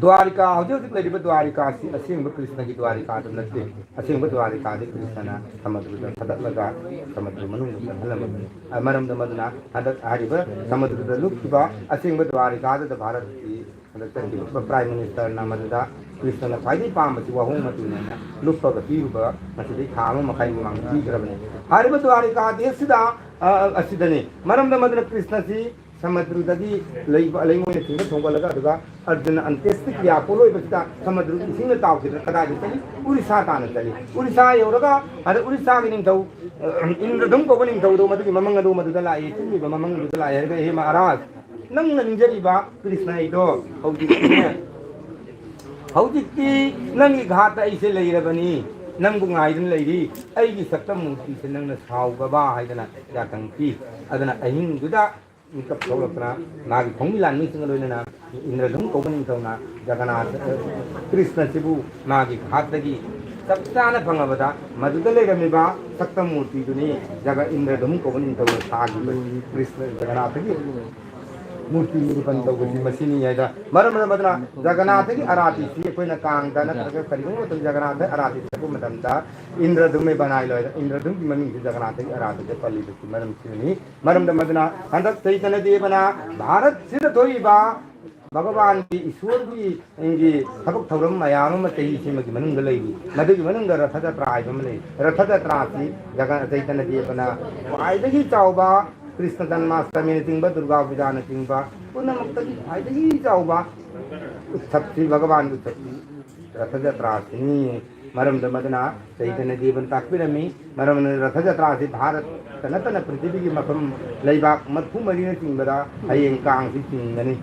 ꯗ꯭ꯋꯥꯔꯤꯀꯥ, ꯍꯧꯖꯤꯛ ꯍꯧꯖꯤꯛ ꯂꯩꯔꯤꯕ ꯗ꯭ꯋꯥꯔꯤꯀꯥꯁꯤ ꯑꯁꯦꯡꯕ ꯀ꯭ꯔꯤꯁꯅꯒꯤ ꯗ꯭ꯋꯥꯔꯤꯀꯥꯗꯨ ꯅꯠꯇꯦ꯫ ꯑꯁꯦꯡꯕ ꯗ꯭ꯋꯥꯔꯤꯀꯥꯗꯤ ꯀ꯭ꯔꯤꯁꯅꯅ ꯁꯃꯨꯗ꯭ꯔꯗ ꯊꯥꯗꯠꯂꯒ ꯁꯃꯨꯗ꯭ꯔ ꯃꯅꯨꯡꯗ ꯆꯪꯍꯜꯂꯝꯕꯅꯤ꯫ ꯑ, ꯃꯔꯝꯗ ꯃꯗꯨꯅ ꯍꯟꯗꯛ ꯍꯥꯏꯔꯤꯕ ꯁꯃꯨꯗ꯭ꯔꯗ ꯂꯨꯞꯈꯤꯕ ꯑꯁꯦꯡꯕ ꯗ꯭ꯋꯥꯔꯤꯀꯥꯗꯨꯗ ꯚꯥꯔꯠꯀꯤ ꯍꯟꯗꯛ ꯆꯪꯈꯤꯕ ꯄ꯭ꯔꯥꯏꯝ ꯃꯤꯅꯤꯁꯇꯔꯅ ꯃꯗꯨꯗ ꯀ꯭ꯔꯤꯁꯅꯅ ꯈ꯭ꯋꯥꯏꯗꯒꯤ ꯄꯥꯝꯕꯁꯤ ꯋꯥꯍꯣꯡ ꯃꯇꯨꯅꯦꯅ ꯂꯨꯞꯄꯒ ꯄꯤꯔꯨꯕ ꯉꯁꯤꯗꯒꯤ ꯊꯥ ꯑꯃ ꯃꯈꯥꯏꯒꯤ ꯃꯃꯥꯡꯗ ꯄꯤꯈ꯭ꯔꯕꯅꯤ꯫ ꯍꯥꯏꯔꯤꯕ ꯗ꯭ꯋꯥꯔꯤꯀꯥ ꯗꯦꯁꯁꯤꯗ, ꯑ, ꯑꯁꯤꯗꯅꯤ꯫ ꯃꯔꯝꯗ ꯃꯗꯨꯅ ꯀ꯭ꯔꯤꯁꯅꯁꯤ ꯁꯃꯨꯗ꯭ꯔꯗꯒꯤ ꯂꯩꯕ ꯂꯩꯉꯣꯏꯅ ꯆꯤꯡꯕ ꯊꯣꯡꯒꯠꯂꯒ, ꯑꯗꯨꯒ ꯑꯔꯖꯨꯅ ꯑꯟꯇ꯭ꯌꯦꯁꯇꯤ ꯀ꯭ꯔꯤꯌꯥ ꯄꯣꯠꯂꯣꯏꯕꯁꯤꯗ ꯁꯃꯨꯗ꯭ꯔꯒꯤ ꯏꯁꯤꯡꯅ ꯇꯥꯎꯈꯤꯗꯅ ꯀꯗꯥꯏꯗ ꯆꯠꯂꯤ? ꯎꯔꯤꯁꯥ ꯇꯥꯟꯅ ꯆꯠꯂꯤ꯫ ꯎꯔꯤꯁꯥ ꯌꯧꯔꯒ, ꯑꯗ ꯎꯔꯤꯁꯥꯒꯤ ꯅꯤꯡꯊꯧ, ꯑ, ꯏꯟꯗ꯭ꯔꯗꯨꯝ ꯀꯧꯕ ꯅꯤꯡꯊꯧꯗꯣ ꯃꯗꯨꯒꯤ ꯃꯃꯪ ꯑꯗꯨ ꯃꯗꯨꯗ ꯂꯥꯛꯏ, ꯇꯨꯝꯂꯤꯕ ꯃꯃꯪꯗꯨꯗ ꯂꯥꯛꯏ ꯍꯥꯏꯔꯒ, "ꯍꯦ ꯃꯍꯥꯔꯥꯖ, ꯅꯪꯅ ꯅꯤꯡꯖꯔꯤꯕ ꯀ꯭ꯔꯤꯁꯅ ꯑꯩꯗꯣ ꯍꯧꯖꯤꯛꯇꯤꯅꯦ, ꯍꯧꯖꯤꯛꯇꯤ ꯅꯪꯒꯤ ꯘꯥꯠꯇ ꯑꯩꯁꯦ ꯂꯩꯔꯕꯅꯤ, ꯅꯪꯕꯨ ꯉꯥꯏꯗꯨꯅ ꯂꯩꯔꯤ, ꯑꯩꯒꯤ ꯁꯛꯇꯝ ꯃꯨꯔꯇꯤꯁꯦ ꯅꯪꯅ ꯁꯥꯎꯒꯕ" ꯍꯥꯏꯗꯅ ꯌꯥꯊꯪ ꯄꯤ꯫ ꯑꯗꯨꯅ ꯑꯍꯤꯡꯗꯨꯗ ꯃꯤꯀꯞ ꯊꯣꯛꯂꯛꯇꯅ ꯃꯥꯒꯤ ꯈꯣꯡꯃꯤ ꯂꯥꯟꯃꯤꯁꯤꯡꯒ ꯂꯣꯏꯅꯅ ꯏꯟꯗ꯭ꯔꯗꯨꯝ ꯀꯧꯕ ꯅꯤꯡꯊꯧꯅ ꯖꯒꯅꯥꯊ, ꯑ, ꯀ꯭ꯔꯤꯁꯅꯁꯤꯕꯨ ꯃꯥꯒꯤ ꯘꯥꯠꯇꯒꯤ ꯆꯞ ꯆꯥꯅ ꯐꯪꯉꯕꯗ ꯃꯗꯨꯗ ꯂꯩꯔꯝꯃꯤꯕ ꯁꯛꯇꯝ ꯃꯨꯔꯇꯤꯗꯨꯅꯤ ꯖꯒ ꯏꯟꯗ꯭ꯔꯗꯨꯝ ꯀꯧꯕ ꯅꯤꯡꯊꯧꯅ ꯁꯥꯈꯤꯕ ꯀ꯭ꯔꯤꯁꯅ ꯖꯒꯅꯥꯊꯒꯤ ꯃꯨꯔꯇꯤ ꯅꯤꯔꯨꯄꯟ ꯇꯧꯕꯁꯤ ꯃꯁꯤꯅꯤ ꯍꯥꯏꯗ꯫ ꯃꯔꯝ ꯑꯗꯨꯅ ꯖꯒꯅꯥꯊꯒꯤ ꯑꯔꯥꯇꯤꯁꯤ ꯑꯩꯈꯣꯏꯅ ꯀꯥꯡꯗ ꯅꯠꯇ꯭ꯔꯒ ꯀꯔꯤꯒꯨꯝꯕ ꯃꯇꯝꯗ ꯖꯒꯅꯥꯊ ꯑꯔꯥꯇꯤ ꯆꯠꯄ ꯃꯇꯝꯗ ꯏꯟꯗ꯭ꯔꯗꯨꯝ ꯃꯦꯕꯅꯥꯏ ꯂꯣꯏꯗ꯫ ꯏꯟꯗ꯭ꯔꯗꯨꯝꯒꯤ ꯃꯃꯤꯡꯁꯤ ꯖꯒꯅꯥꯊꯒꯤ ꯑꯔꯥꯇꯤꯗ ꯄꯜꯂꯤꯕꯁꯤ ꯃꯔꯝ ꯁꯤꯅꯤ꯫ ꯃꯔꯝꯗ ꯃꯗꯨꯅ ꯍꯟꯗꯛ ꯆꯩꯇꯟꯌ ꯗꯦꯕꯅ ꯚꯥꯔꯠꯁꯤꯗ ꯊꯣꯛꯏꯕ ꯚꯒꯋꯥꯟꯒꯤ ꯏꯁꯣꯔꯒꯤ ꯊꯕꯛ ꯊꯧꯔꯝ ꯃꯌꯥꯝ ꯑꯃ ꯆꯍꯤꯁꯤꯃꯒꯤ ꯃꯅꯨꯡꯗ ꯂꯩꯔꯤ꯫ ꯃꯗꯨꯒꯤ ꯃꯅꯨꯡꯗ ꯔꯊ ꯖꯇ꯭ꯔꯥ ꯍꯥꯏꯕ ꯑꯃ ꯂꯩ꯫ ꯔꯊ ꯖꯇ꯭ꯔꯥꯁꯤ ꯖꯒ-, ꯆꯩꯇꯟꯌ ꯗꯦꯕꯅ ꯈ꯭ꯋꯥꯏꯗꯒꯤ ꯆꯥꯎꯕ ꯀ꯭ꯔꯤꯁꯅ ꯖꯟꯃꯥꯁꯇꯃꯤꯅꯆꯤꯡꯕ, ꯗꯨꯔꯒꯥ ꯄꯨꯖꯥꯅꯆꯤꯡꯕ ꯄꯨꯝꯅꯃꯛꯇꯒꯤ ꯈ꯭ꯋꯥꯏꯗꯒꯤ ꯆꯥꯎꯕ ꯎꯠꯁꯕꯁꯤ, ꯚꯒꯋꯥꯟꯒꯤ ꯎꯠꯁꯕꯁꯤ ꯔꯊ ꯖꯇ꯭ꯔꯥꯁꯤꯅꯤ꯫ ꯃꯔꯝꯗ ꯃꯗꯨꯅ ꯆꯩꯇꯟꯌ ꯗꯦꯕꯅ ꯇꯥꯛꯄꯤꯔꯝꯃꯤ꯫ ꯃꯔꯝ ꯑꯗꯨꯅ ꯔꯊ ꯖꯇ꯭ꯔꯥꯁꯤ ꯚꯥꯔꯠꯇ ꯅꯠꯇꯅ ꯄ꯭ꯔꯤꯊꯤꯕꯤꯒꯤ ꯃꯐꯝ ꯂꯩꯕꯥꯛ ꯃꯔꯤꯐꯨ ꯃꯔꯤꯅꯆꯤꯡꯕꯗ ꯍꯌꯦꯡ ꯀꯥꯡꯁꯤ ꯆꯤꯡꯒꯅꯤ꯫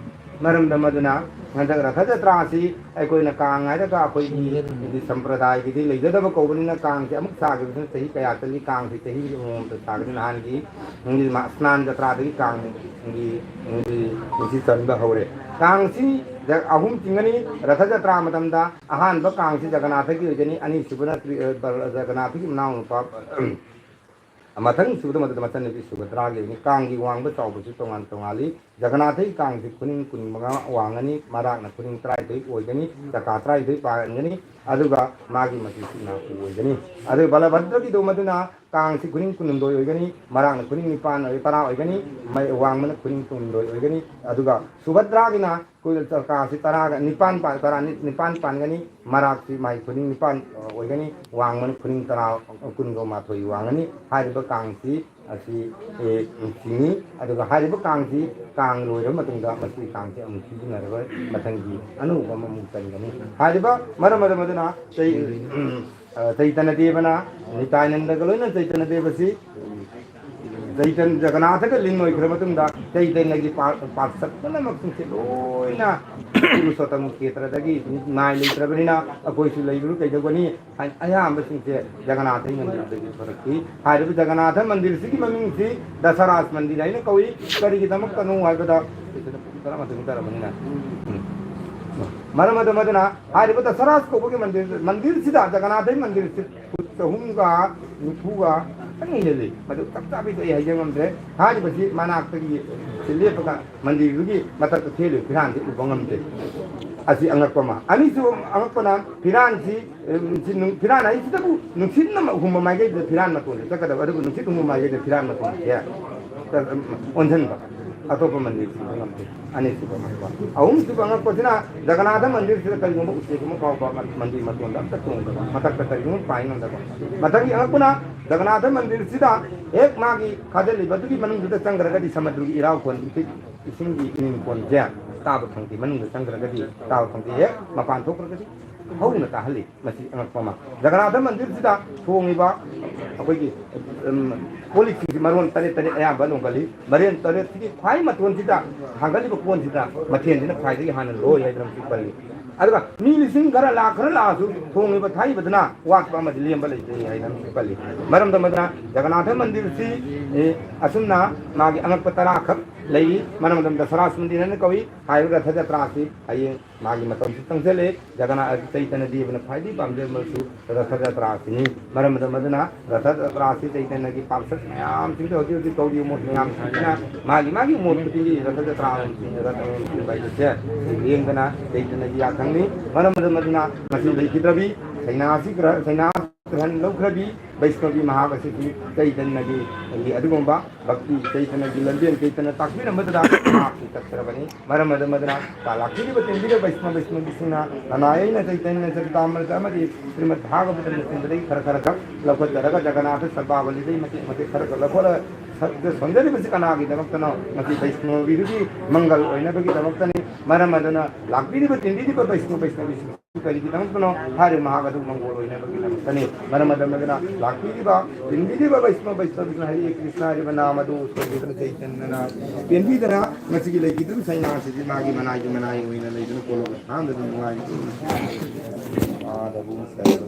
ꯃꯔꯝꯗ ꯃꯗꯨꯅ ꯍꯟꯗꯛ ꯔꯊ ꯖꯇ꯭ꯔꯥꯁꯤ ꯑꯩꯈꯣꯏꯅ ꯀꯥꯡ ꯍꯥꯏꯔꯒ ꯑꯩꯈꯣꯏꯒꯤ ꯁꯝꯄ꯭ꯔꯗꯥꯌꯒꯤꯗꯤ ꯂꯩꯖꯗꯕ ꯀꯧꯕꯅꯤꯅ ꯀꯥꯡꯁꯤ ꯑꯃꯨꯛ ꯁꯥꯈꯤꯕꯁꯤꯅ ꯆꯍꯤ ꯀꯌꯥ ꯆꯠꯂꯤ? ꯀꯥꯡꯁꯤ ꯆꯍꯤ ꯑꯃꯃꯝꯇ ꯁꯥꯒꯅꯤ꯫ ꯅꯍꯥꯟꯒꯤ ꯁ꯭ꯅꯥꯟ ꯖꯇ꯭ꯔꯥꯗꯒꯤ ꯀꯥꯡꯒꯤ ꯉꯁꯤ ꯆꯟꯕ ꯍꯧꯔꯦ꯫ ꯀꯥꯡꯁꯤ ꯑꯍꯨꯝ ꯆꯤꯡꯒꯅꯤ꯫ ꯔꯊ ꯖꯇ꯭ꯔꯥ ꯃꯇꯝꯗ ꯑꯍꯥꯟꯕ ꯀꯥꯡꯁꯤ ꯖꯒꯅꯥꯊꯒꯤ ꯑꯣꯏꯒꯅꯤ, ꯑꯅꯤꯁꯨꯕꯅ ꯀ꯭ꯔꯤ-, ꯑ, ꯕ-, ꯖꯒꯅꯥꯊꯒꯤ ꯃꯅꯥꯎꯅꯨꯄꯥ, ꯃꯊꯪ ꯁꯨꯕꯗ ꯃꯗꯨꯗ ꯃꯆꯟꯅꯨꯄꯤ ꯁꯨꯚꯗ꯭ꯔꯥꯒꯤ ꯑꯣꯏꯒꯅꯤ꯫ ꯀꯥꯡꯒꯤ ꯋꯥꯡꯕ ꯆꯥꯎꯕꯁꯨ ꯇꯣꯉꯥꯟ ꯇꯣꯉꯥꯜꯂꯤ꯫ ꯖꯒꯅꯥꯊꯒꯤ ꯀꯥꯡꯁꯤ ꯈꯨꯅꯤꯡ ꯀꯨꯟꯃꯉꯥ ꯋꯥꯡꯒꯅꯤ, ꯃꯔꯥꯛꯅ ꯈꯨꯅꯤꯡ ꯇꯔꯥꯅꯤꯊꯣꯏ ꯑꯣꯏꯒꯅꯤ, ꯆꯀꯥ ꯇꯔꯥꯅꯤꯊꯣꯏ ꯄꯥꯟꯒꯅꯤ, ꯑꯗꯨꯒ ꯃꯥꯒꯤ ꯃꯆꯨꯁꯤ ꯅꯥꯄꯨ ꯑꯣꯏꯒꯅꯤ꯫ ꯑꯗꯨꯒ ꯕꯂꯚꯗ꯭ꯔꯒꯤꯗꯣ ꯃꯗꯨꯅ ꯀꯥꯡꯁꯤ ꯈꯨꯅꯤꯡ ꯀꯨꯟꯍꯨꯝꯗꯣꯏ ꯑꯣꯏꯒꯅꯤ, ꯃꯔꯥꯛꯅ ꯈꯨꯅꯤꯡ ꯅꯤꯄꯥꯟ ꯑꯣꯏ-, ꯇꯔꯥ ꯑꯣꯏꯒꯅꯤ, ꯃꯩ ꯋꯥꯡꯕꯅ ꯈꯨꯅꯤꯡ ꯀꯨꯟꯍꯨꯝꯗꯣꯏ ꯑꯣꯏꯒꯅꯤ꯫ ꯑꯗꯨꯒ ꯁꯨꯚꯗ꯭ꯔꯥꯒꯤꯅ ꯑꯩꯈꯣꯏ ꯆꯀꯥꯁꯤ ꯇꯔꯥꯒ ꯅꯤꯄꯥꯟ ꯄꯥꯟ-, ꯇꯔꯥ ꯅꯤ-, ꯅꯤꯄꯥꯟ ꯄꯥꯟꯒꯅꯤ, ꯃꯔꯥꯛꯁꯤ ꯃꯥꯒꯤ ꯈꯨꯅꯤꯡ ꯅꯤꯄꯥꯟ, ꯑ, ꯑꯣꯏꯒꯅꯤ, ꯋꯥꯡꯕꯅ ꯈꯨꯅꯤꯡ ꯇꯔꯥ, ꯀꯨꯟꯒ ꯃꯥꯊꯣꯏ ꯋꯥꯡꯒꯅꯤ꯫ ꯍꯥꯏꯔꯤꯕ ꯀꯥꯡꯁꯤ ꯑꯁꯤ, ꯑꯦ, ꯆꯤꯡꯏ꯫ ꯑꯗꯨꯒ ꯍꯥꯏꯔꯤꯕ ꯀꯥꯡꯁꯤ ꯀꯥꯡ ꯂꯣꯏꯔꯕ ꯃꯇꯨꯡꯗ ꯃꯁꯤ ꯀꯥꯡꯁꯤ ꯑꯃꯨꯛ ꯁꯤꯖꯤꯟꯅꯔꯔꯣꯏ, ꯃꯊꯪꯒꯤ ꯑꯅꯧꯕ ꯑꯃꯃꯨꯛ ꯆꯟꯒꯅꯤ꯫ ꯍꯥꯏꯔꯤꯕ ꯃꯔꯝ ꯑꯗꯨꯝ ꯑꯗꯨꯅ ꯆꯩ-, ꯎꯝ, ꯑ, ꯆꯩꯇꯟꯌ ꯗꯦꯕꯅ ꯅꯤꯇꯥꯏꯅꯟꯗꯒ ꯂꯣꯏꯅ ꯆꯩꯇꯟꯌ ꯗꯦꯕꯁꯤ ꯆꯩꯇꯟ ꯖꯒꯅꯥꯊꯒ ꯂꯤꯡ ꯑꯣꯏꯈ꯭ꯔ ꯃꯇꯨꯡꯗ ꯆꯩꯇꯟꯌꯒꯤ ꯄꯥ-, ꯄꯥꯔꯁꯠ ꯄꯨꯝꯅꯃꯛꯁꯤꯡꯁꯦ ꯂꯣꯏꯅ ꯄꯨꯔꯨꯁꯣꯠꯇꯃ ꯈꯦꯇ꯭ꯔꯗꯒꯤ ꯅꯥꯏ ꯂꯩꯇ꯭ꯔꯕꯅꯤꯅ ꯑꯩꯈꯣꯏꯁꯨ ꯂꯩꯕꯗꯨ ꯀꯩꯗꯧꯒꯅꯤ? ꯍꯥꯏ-, ꯑꯌꯥꯝꯕꯁꯤꯡꯁꯦ ꯖꯒꯅꯥꯊꯒꯤ ꯃꯟꯗꯤꯔꯗꯒꯤ ꯊꯣꯔꯛꯈꯤ꯫ ꯍꯥꯏꯔꯤꯕ ꯖꯒꯅꯥꯊ ꯃꯟꯗꯤꯔꯁꯤꯒꯤ ꯃꯃꯤꯡꯁꯤ ꯗꯁꯔꯥꯖ ꯃꯟꯗꯤꯔ ꯍꯥꯏꯅ ꯀꯧꯏ꯫ ꯀꯔꯤꯒꯤꯗꯃꯛꯇꯅꯣ ꯍꯥꯏꯕꯗ, ꯇꯔꯥꯃꯥꯊꯣꯏ ꯇꯥꯔꯕꯅꯤꯅ꯫ ꯎꯝ꯫ ꯃꯔꯝ ꯑꯗꯨ ꯃꯗꯨꯅ ꯍꯥꯏꯔꯤꯕ ꯗꯁꯔꯥꯖ ꯀꯧꯕꯒꯤ ꯃꯟꯗꯤꯔ, ꯃꯟꯗꯤꯔꯁꯤꯗ ꯖꯒꯅꯥꯊꯒꯤ ꯃꯟꯗꯤꯔꯁꯤ ꯐꯨꯠ ꯆꯍꯨꯝꯒ ꯅꯤꯐꯨꯒ ꯈꯤꯇꯪ ꯍꯦꯜꯂꯤ꯫ ꯃꯗꯨ ꯆꯞ ꯆꯥꯕꯤꯗꯣ ꯑꯩ ꯍꯥꯏꯖ ꯉꯝꯗ꯭ꯔꯦ꯫ ꯍꯥꯏꯔꯤꯕꯁꯤ ꯃꯅꯥꯛꯇꯒꯤ ꯁꯤ ꯂꯦꯞꯄꯒ ꯃꯟꯗꯤꯔꯗꯨꯒꯤ ꯃꯊꯛꯇ ꯊꯦꯜꯂꯤꯕ ꯐꯤꯔꯥꯟꯁꯤ ꯎꯕ ꯉꯝꯗꯦ꯫ ꯑꯁꯤ ꯑꯉꯛꯄ ꯑꯃ꯫ ꯑꯅꯤꯁꯨꯕ ꯑꯉꯛꯄꯅ ꯐꯤꯔꯥꯟꯁꯤ, ꯎꯝ, ꯁꯤ ꯅꯨꯡ-, ꯐꯤꯔꯥꯟ ꯍꯥꯏꯁꯤꯗꯕꯨ ꯅꯨꯡꯁꯤꯠꯅ ꯍꯨꯝꯕ ꯃꯥꯏꯀꯩꯗ ꯐꯤꯔꯥꯟ ꯃꯇꯣꯟꯗ ꯆꯠꯀꯗꯕ, ꯑꯗꯨꯕꯨ ꯅꯨꯡꯁꯤꯠ ꯍꯨꯝꯕ ꯃꯥꯏꯀꯩꯗ ꯐꯤꯔꯥꯟ ꯃꯇꯣꯟꯁꯦ, ꯎꯝ, ꯑꯣꯟꯁꯤꯟꯕ꯫ ꯑꯇꯣꯞꯄ ꯃꯟꯗꯤꯔꯁꯤꯡꯗ ꯉꯝꯗꯦ꯫ ꯑꯅꯤꯁꯨꯕ ꯑꯉꯛꯄ꯫ ꯑꯍꯨꯝꯁꯨꯕ ꯑꯉꯛꯄꯁꯤꯅ ꯖꯒꯅꯥꯊ ꯃꯟꯗꯤꯔꯁꯤꯗ ꯀꯔꯤꯒꯨꯝꯕ ꯎꯆꯦꯛ ꯑꯃ ꯐꯥꯎꯕ ꯃꯟꯗꯤꯔ ꯃꯇꯣꯟꯗ ꯑꯝꯇ ꯇꯣꯡꯗꯕ, ꯃꯊꯛꯇ ꯀꯔꯤꯒꯨꯝꯕ ꯄꯥꯏ ꯉꯝꯗꯕ꯫ ꯃꯊꯪꯒꯤ ꯑꯉꯛꯄꯅ ꯖꯒꯅꯥꯊ ꯃꯟꯗꯤꯔꯁꯤꯗ ꯍꯦꯛ ꯃꯥꯒꯤ ꯈꯥꯖꯤꯜꯂꯤꯕꯗꯨꯒꯤ ꯃꯅꯨꯡꯗꯨꯗ ꯆꯪꯈ꯭ꯔꯒꯗꯤ ꯁꯃꯨꯗ꯭ꯔꯒꯤ ꯏꯔꯥꯎ ꯈꯣꯟ, ꯏꯁꯤꯡꯒꯤ ꯏꯅꯤꯡ ꯈꯣꯟꯁꯦ ꯇꯥꯕ ꯐꯪꯗꯦ꯫ ꯃꯅꯨꯡꯗ ꯆꯪꯈ꯭ꯔꯒꯗꯤ ꯇꯥꯕ ꯐꯪꯗꯦ꯫ ꯍꯦꯛ ꯃꯄꯥꯟ ꯊꯣꯛꯈ꯭ꯔꯒꯗꯤ ꯍꯧꯅ ꯇꯥꯍꯜꯂꯤ꯫ ꯃꯁꯤ ꯑꯉꯛꯄ ꯑꯃ꯫ ꯖꯒꯅꯥꯊ ꯃꯟꯗꯤꯔꯁꯤꯗ ꯊꯣꯡꯉꯤꯕ ꯑꯩꯈꯣꯏꯒꯤ, ꯎꯝ, ꯀꯣꯜ ꯂꯤꯛꯁꯤꯡꯁꯤ ꯃꯔꯣꯟ ꯇꯔꯦꯠ ꯇꯔꯦꯠ ꯑꯌꯥꯝꯕ ꯂꯣꯡꯒꯜꯂꯤ꯫ ꯃꯔꯣꯟ ꯇꯔꯦꯠꯁꯤꯒꯤ ꯈ꯭ꯋꯥꯏ ꯃꯇꯣꯟꯁꯤꯗ ꯊꯥꯡꯒꯠꯂꯤꯕ ꯀꯣꯟꯁꯤꯗ ꯃꯊꯦꯜꯁꯤꯅ ꯈ꯭ꯋꯥꯏꯗꯒꯤ ꯍꯥꯟꯅ ꯂꯣꯏ ꯍꯥꯏꯗꯅ ꯑꯃꯁꯨ ꯄꯜꯂꯤ꯫ ꯑꯗꯨꯒ ꯃꯤ ꯂꯤꯁꯤꯡ ꯈꯔ, ꯂꯥꯛ ꯈꯔ ꯂꯥꯛꯑꯁꯨ ꯊꯣꯡꯉꯤꯕ ꯊꯥꯛꯏꯕꯗꯨꯅ ꯋꯥꯠꯄ ꯑꯃꯗꯤ ꯂꯦꯝꯕ ꯂꯩꯇꯦ ꯍꯥꯏꯅ ꯑꯃꯁꯨ ꯄꯜꯂꯤ꯫ ꯃꯔꯝꯗꯝ ꯑꯗꯨꯅ ꯖꯒꯅꯥꯊ ꯃꯟꯗꯤꯔꯁꯤ, ꯑꯦ, ꯑꯁꯨꯝꯅ ꯃꯥꯒꯤ ꯑꯉꯛꯄ ꯇꯔꯥꯈꯛ ꯂꯩꯔꯤ꯫ ꯃꯔꯝꯗꯝ ꯗꯁꯔꯥ ꯃꯟꯗꯤꯔ ꯍꯥꯏꯅ ꯀꯧꯏ꯫ ꯍꯥꯏꯔꯤꯕ ꯔꯊ ꯖꯇ꯭ꯔꯥꯁꯤ ꯍꯌꯦꯡ ꯃꯥꯒꯤ ꯃꯇꯝꯁꯨ ꯆꯪꯁꯤꯜꯂꯦ꯫ ꯖꯒꯅꯥ-, ꯆꯩꯇꯟꯌ ꯗꯦꯕꯅ ꯈ꯭ꯋꯥꯏꯗꯒꯤ ꯄꯥꯝꯖꯕꯁꯨ ꯔꯊ ꯖꯇ꯭ꯔꯥꯁꯤꯅꯤ꯫ ꯃꯔꯝ ꯑꯗꯨꯅ ꯔꯊ ꯖꯇ꯭ꯔꯥꯁꯤ ꯆꯩꯇꯟꯌꯒꯤ ꯄꯥꯔꯁꯠ ꯃꯌꯥꯝꯁꯤꯡꯗ ꯍꯧꯖꯤꯛ ꯍꯧꯖꯤꯛ ꯇꯧꯔꯤꯕ ꯃꯣꯠ ꯃꯌꯥꯝꯁꯤꯡꯁꯤꯅ ꯃꯥꯒꯤ ꯃꯥꯒꯤ ꯃꯣꯠ ꯈꯨꯗꯤꯡꯒꯤ ꯔꯊ ꯖꯇ꯭ꯔꯥ ꯑꯃꯃꯝ ꯆꯤꯡꯕ ꯍꯥꯏꯕꯁꯦ ꯂꯦꯡꯗꯅ ꯆꯩꯇꯟꯌꯒꯤ ꯌꯥꯊꯪꯅꯤ꯫ ꯃꯔꯝ ꯑꯗꯨꯅ ꯃꯁꯤ ꯂꯩꯈꯤꯗ꯭ꯔꯕꯤ ꯁꯩꯅꯥꯁꯤ ꯈꯔ, ꯁꯩꯅꯥ ꯒ꯭ꯔꯍꯟ ꯂꯧꯈ꯭ꯔꯕꯤ ꯕꯩꯁꯅꯕꯤ ꯃꯍꯥꯛ ꯑꯁꯤꯁꯨ ꯆꯩꯇꯟꯌꯒꯤ ꯑꯗꯨꯒꯨꯝꯕ ꯚꯛꯇꯤ ꯆꯩꯇꯟꯌꯒꯤ ꯂꯝꯕꯦꯟ ꯆꯩꯇꯟꯌꯅ ꯇꯥꯛꯄꯤꯔꯝꯕꯗꯨꯗ ꯃꯍꯥꯛꯁꯨ ꯆꯠꯆꯔꯕꯅꯤ꯫ ꯃꯔꯝ ꯑꯗꯨꯅ ꯃꯗꯨꯅ ꯂꯥꯛꯄꯤꯔꯤꯕ ꯇꯦꯟꯕꯤꯔꯤꯕ ꯕꯩꯁꯅꯕ ꯕꯩꯁꯅꯕꯤꯁꯤꯡꯅ ꯅꯅꯥꯏ ꯑꯩꯅ ꯆꯩꯇꯟꯌ ꯆꯔꯤꯇꯥꯃ꯭ꯔꯤꯇ ꯑꯃꯗꯤ ꯁ꯭ꯔꯤꯃꯗ ꯚꯥꯒꯕꯇꯅꯆꯤꯡꯕꯗꯒꯤ ꯈꯔ ꯈꯔ ꯈꯛ ꯂꯧꯈꯠꯆꯔꯒ ꯖꯒꯟꯅꯥꯊ ꯁꯕꯥꯕꯂꯤꯗꯒꯤ ꯃꯇꯦꯛ ꯃꯇꯦꯛ ꯈꯔ ꯈꯛ ꯂꯧꯈꯠꯂꯒ ꯁ-, ꯁꯣꯟꯖꯔꯤꯕꯁꯤ ꯀꯅꯥꯒꯤꯗꯃꯛꯇꯅꯣ? ꯃꯁꯤ ꯕꯩꯁꯅꯕꯤꯗꯨꯒꯤ ꯃꯪꯒꯜ ꯑꯣꯏꯅꯕꯒꯤꯗꯃꯛꯇꯅꯤ꯫ ꯃꯔꯝ ꯑꯗꯨꯅ ꯂꯥꯛꯄꯤꯔꯤꯕ ꯇꯦꯟꯕꯤꯔꯤꯕ ꯕꯩꯁꯅꯕ ꯕꯩꯁꯅꯕꯤꯁꯤꯡ ꯀꯔꯤꯒꯤꯗꯃꯛꯇꯅꯣ? ꯍꯥꯏꯔꯤꯕ ꯃꯍꯥꯛ ꯑꯗꯨ ꯃꯪꯒꯣꯜ ꯑꯣꯏꯅꯕꯒꯤꯗꯃꯛꯇꯅꯤ꯫ ꯃꯔꯝ ꯑꯗꯨꯅ ꯂꯥꯛꯄꯤꯔꯤꯕ ꯇꯤꯟꯕꯤꯔꯤꯕ ꯕꯩꯁꯅꯕ ꯕꯩꯁꯅꯕꯤꯁꯤꯡ ꯍꯔꯦ ꯀ꯭ꯔꯤꯁꯅ ꯍꯥꯏꯔꯤꯕ ꯅꯥꯝ ꯑꯗꯨ ꯁꯣꯏꯗꯅ ꯆꯩꯇꯟꯌꯅ ꯄꯦꯟꯕꯤꯗꯅ ꯉꯁꯤꯒꯤ ꯂꯩꯈꯤꯗ꯭ꯔꯤꯕ ꯁꯩꯅꯥꯁꯤꯗꯤ ꯃꯥꯒꯤ ꯃꯅꯥꯏꯒꯤ ꯃꯅꯥꯏ ꯑꯣꯏꯅ ꯂꯩꯗꯨꯅ ꯀꯣꯂꯣꯝ ꯊꯥꯡꯗꯨꯅ ꯅꯨꯡꯉꯥꯏꯅ ꯄꯥꯗꯕꯨ ꯁꯔꯕ